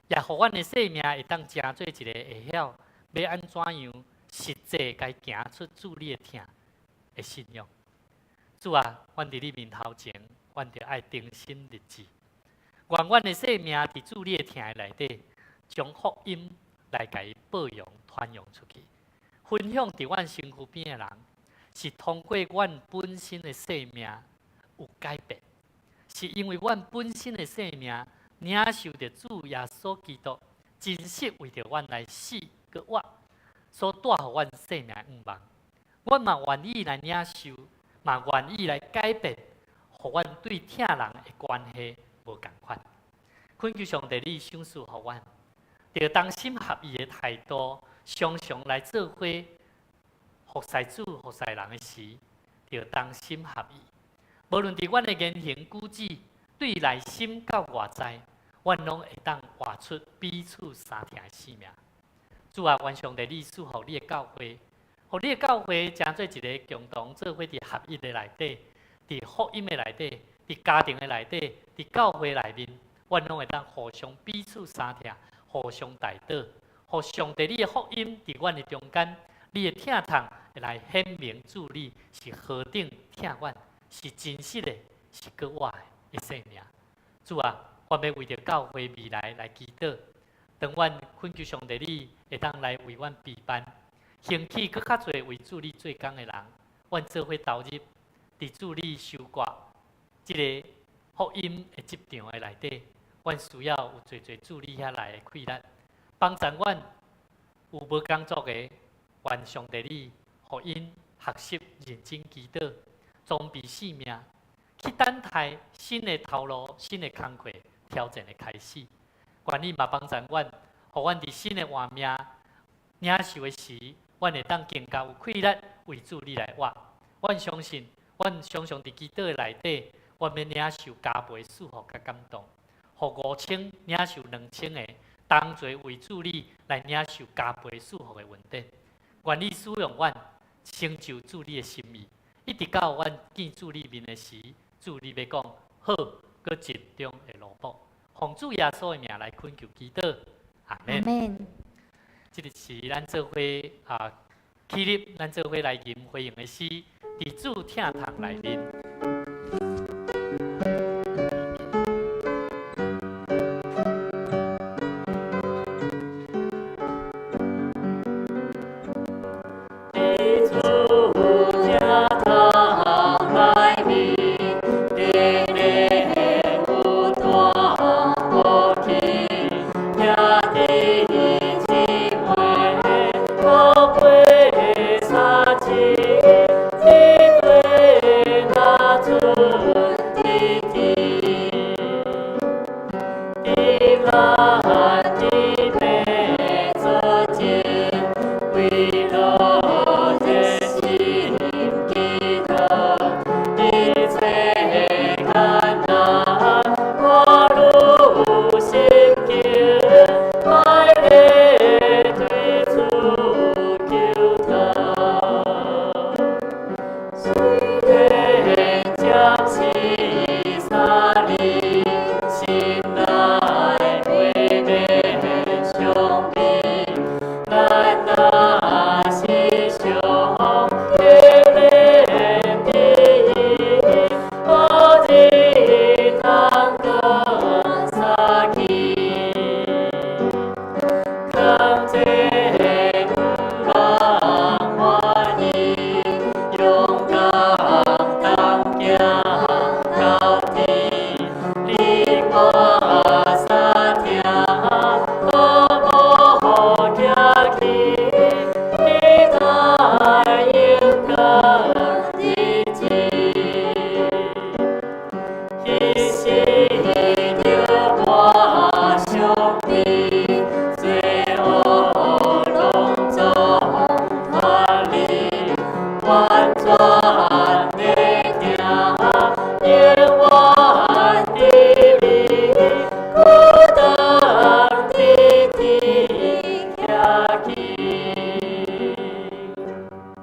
也予阮的生命會當成做一个會曉欲按怎樣實際共行出主你的疼的信仰。主啊，阮佇你面頭前，阮著愛定心立志，願阮的生命佇主你的疼內底，將福音來共伊報揚、傳揚出去，分享佇阮身軀邊的人，是通過阮本身的生命有改變，是因為阮本身的生命領受著主耶穌基督真實為著阮來死閣活，所帶予阮生命的向望。阮嘛願意來領受，嘛願意來改變，予阮對疼人的關係無仝款。懇求上帝，你賞賜予阮，著同心合意的態度，常常來做伙服侍主、服侍人的時，著同心合意。無論佇阮的言行舉止，對內心到外在，阮攏會當活出彼此相疼的生命。主啊，願上帝你賜福你的教會，予你的教會成做一个共同做伙佇合一的內底，佇福音的內底，佇家庭的內底，佇教會內面，阮攏會當互相彼此相疼，互相代禱，予上帝你的福音佇阮的中間，你的疼痛會來顯明主你是何等疼阮，是真實的，是閣活的生命。主啊，我欲為著教會未來來祈禱，當阮懇求上帝你會當來為阮備辦，興起閣較濟為主你做工的人，阮做伙投入佇主你收割這个福音的職場的內底，阮需要有濟濟主你遐來的氣力，幫助阮有無工作的，願上帝你予𪜶學習認真祈禱，裝備性命，去等待新的頭路、新的工課挑戰的開始。願你嘛幫助阮，予阮佇新的活命領受的時，阮會當更加有氣力為主你來活。阮相信，阮常常佇祈禱的內底，阮欲領受加倍祝福佮感動，予5000領受2000个，同齊為主你來領受加倍祝福的恩典。願意使用阮成就主你的心意，一直到阮見主你面的時，主你欲講好，閣盡忠的奴僕，奉主耶穌的名來懇求祈禱，阿們。這个是咱做伙啊，起立，咱做伙來吟回應的詩，佇主疼痛內面。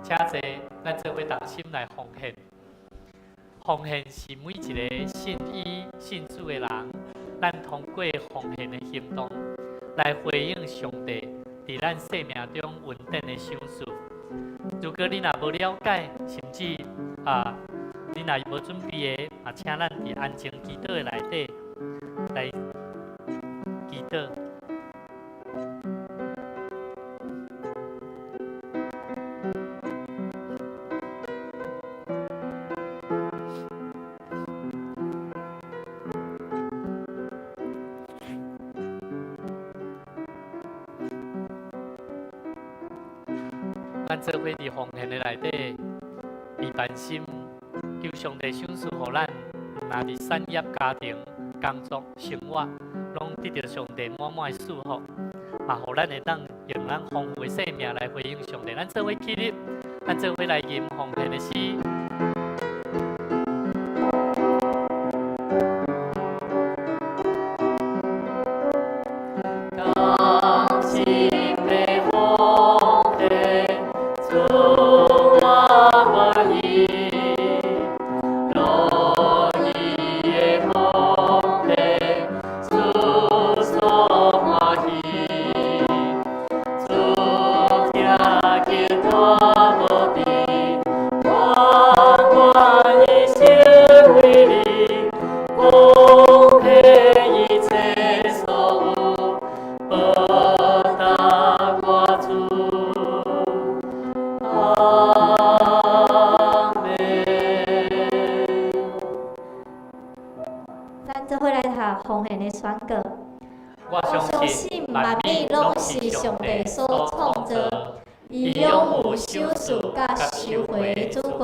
請坐，咱做伙同心來奉獻。奉獻是每一个信伊信主的人，咱通過奉獻的行動來回應上帝佇咱生命中恩典的賞賜。如果你若無了解，甚至啊，你若無準備的，啊，請咱佇安靜祈禱的內底來祈禱。咱做伙佇奉獻的內底，以凡心求上帝賞賜予咱，毋但佇產業、家庭、工作、生活，攏得著上帝滿滿的祝福，嘛予咱會當用咱豐富的生命來回應上帝。咱做伙起立，咱做伙來吟奉獻的詩。我相信萬物攏是上帝所創造，伊擁有賞賜佮收回的主權。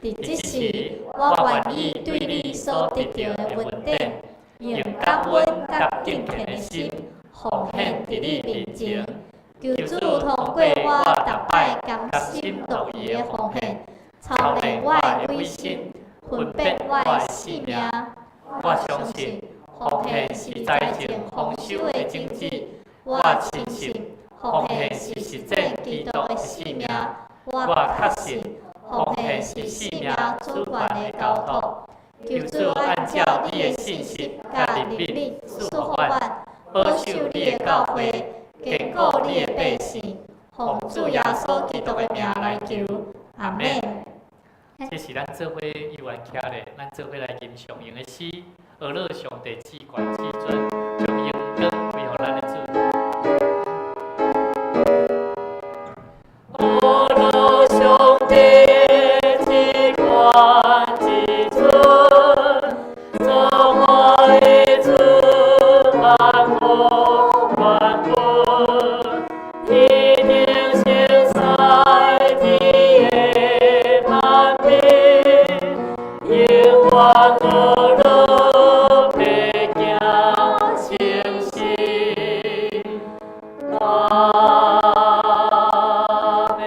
佇這時，我願意對你所得著的恩典，用感恩佮敬虔的心奉獻佇你面前。求主通過我逐擺甘心樂意的奉獻，操練我的偽心，分別我的性命。我相信奉獻是財政豐收的種子。我深信奉獻是實踐基督的性命。我確信，奉獻是生命主權的交託。求主按照你的信實佮憐憫賜福阮，保守你的教會，堅固你的百姓。奉主耶穌基督的名來求，阿門。這是咱做伙猶原徛咧，咱做伙來吟誦用的詩，呵咾上帝至懸至尊，將榮光歸予咱的主。呵咾上帝至懸至尊，造化的主，萬福萬福，天頂聖在天的萬民，永遠呵咾白行誠實。阿們。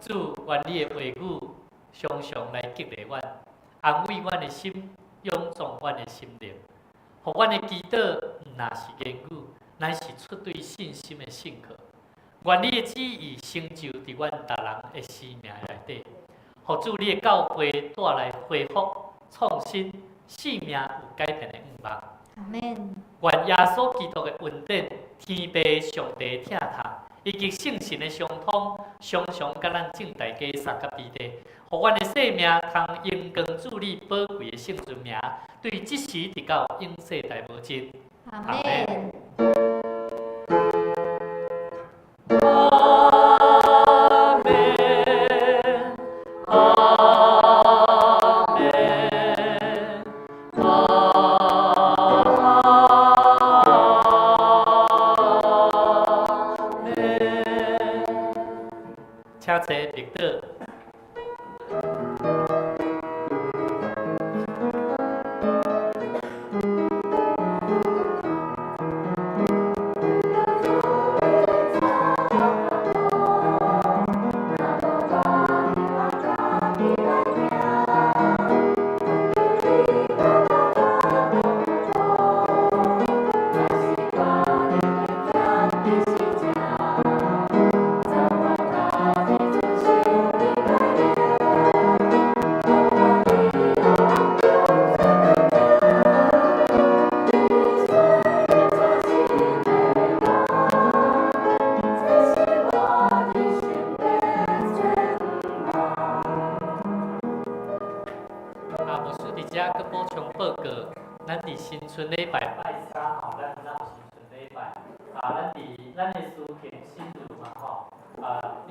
主，願你的話語常常來激勵阮，安慰阮的心，勇壯阮的心靈，予阮的祈禱毋若是言語，乃是出對信心的信靠。願你的旨意成就佇阮逐人的生命內底，予主你的教會帶來恢復、創新、生命有改變的願望。阿們。願耶穌基督的恩典、天父上帝的疼痛，以及聖神的相通，常常佮咱眾大家相佮彼得，予阮的生命通榮光主你寶貴的聖尊名，對這時直到永世代無盡。阿們。阿們，阿們，阿們。請坐綠島。啊，牧師佇遮閣補充報告，咱佇新春禮拜拜三吼，咱咱有新春禮拜。啊，咱佇咱的司琴新如嘛吼，啊，恁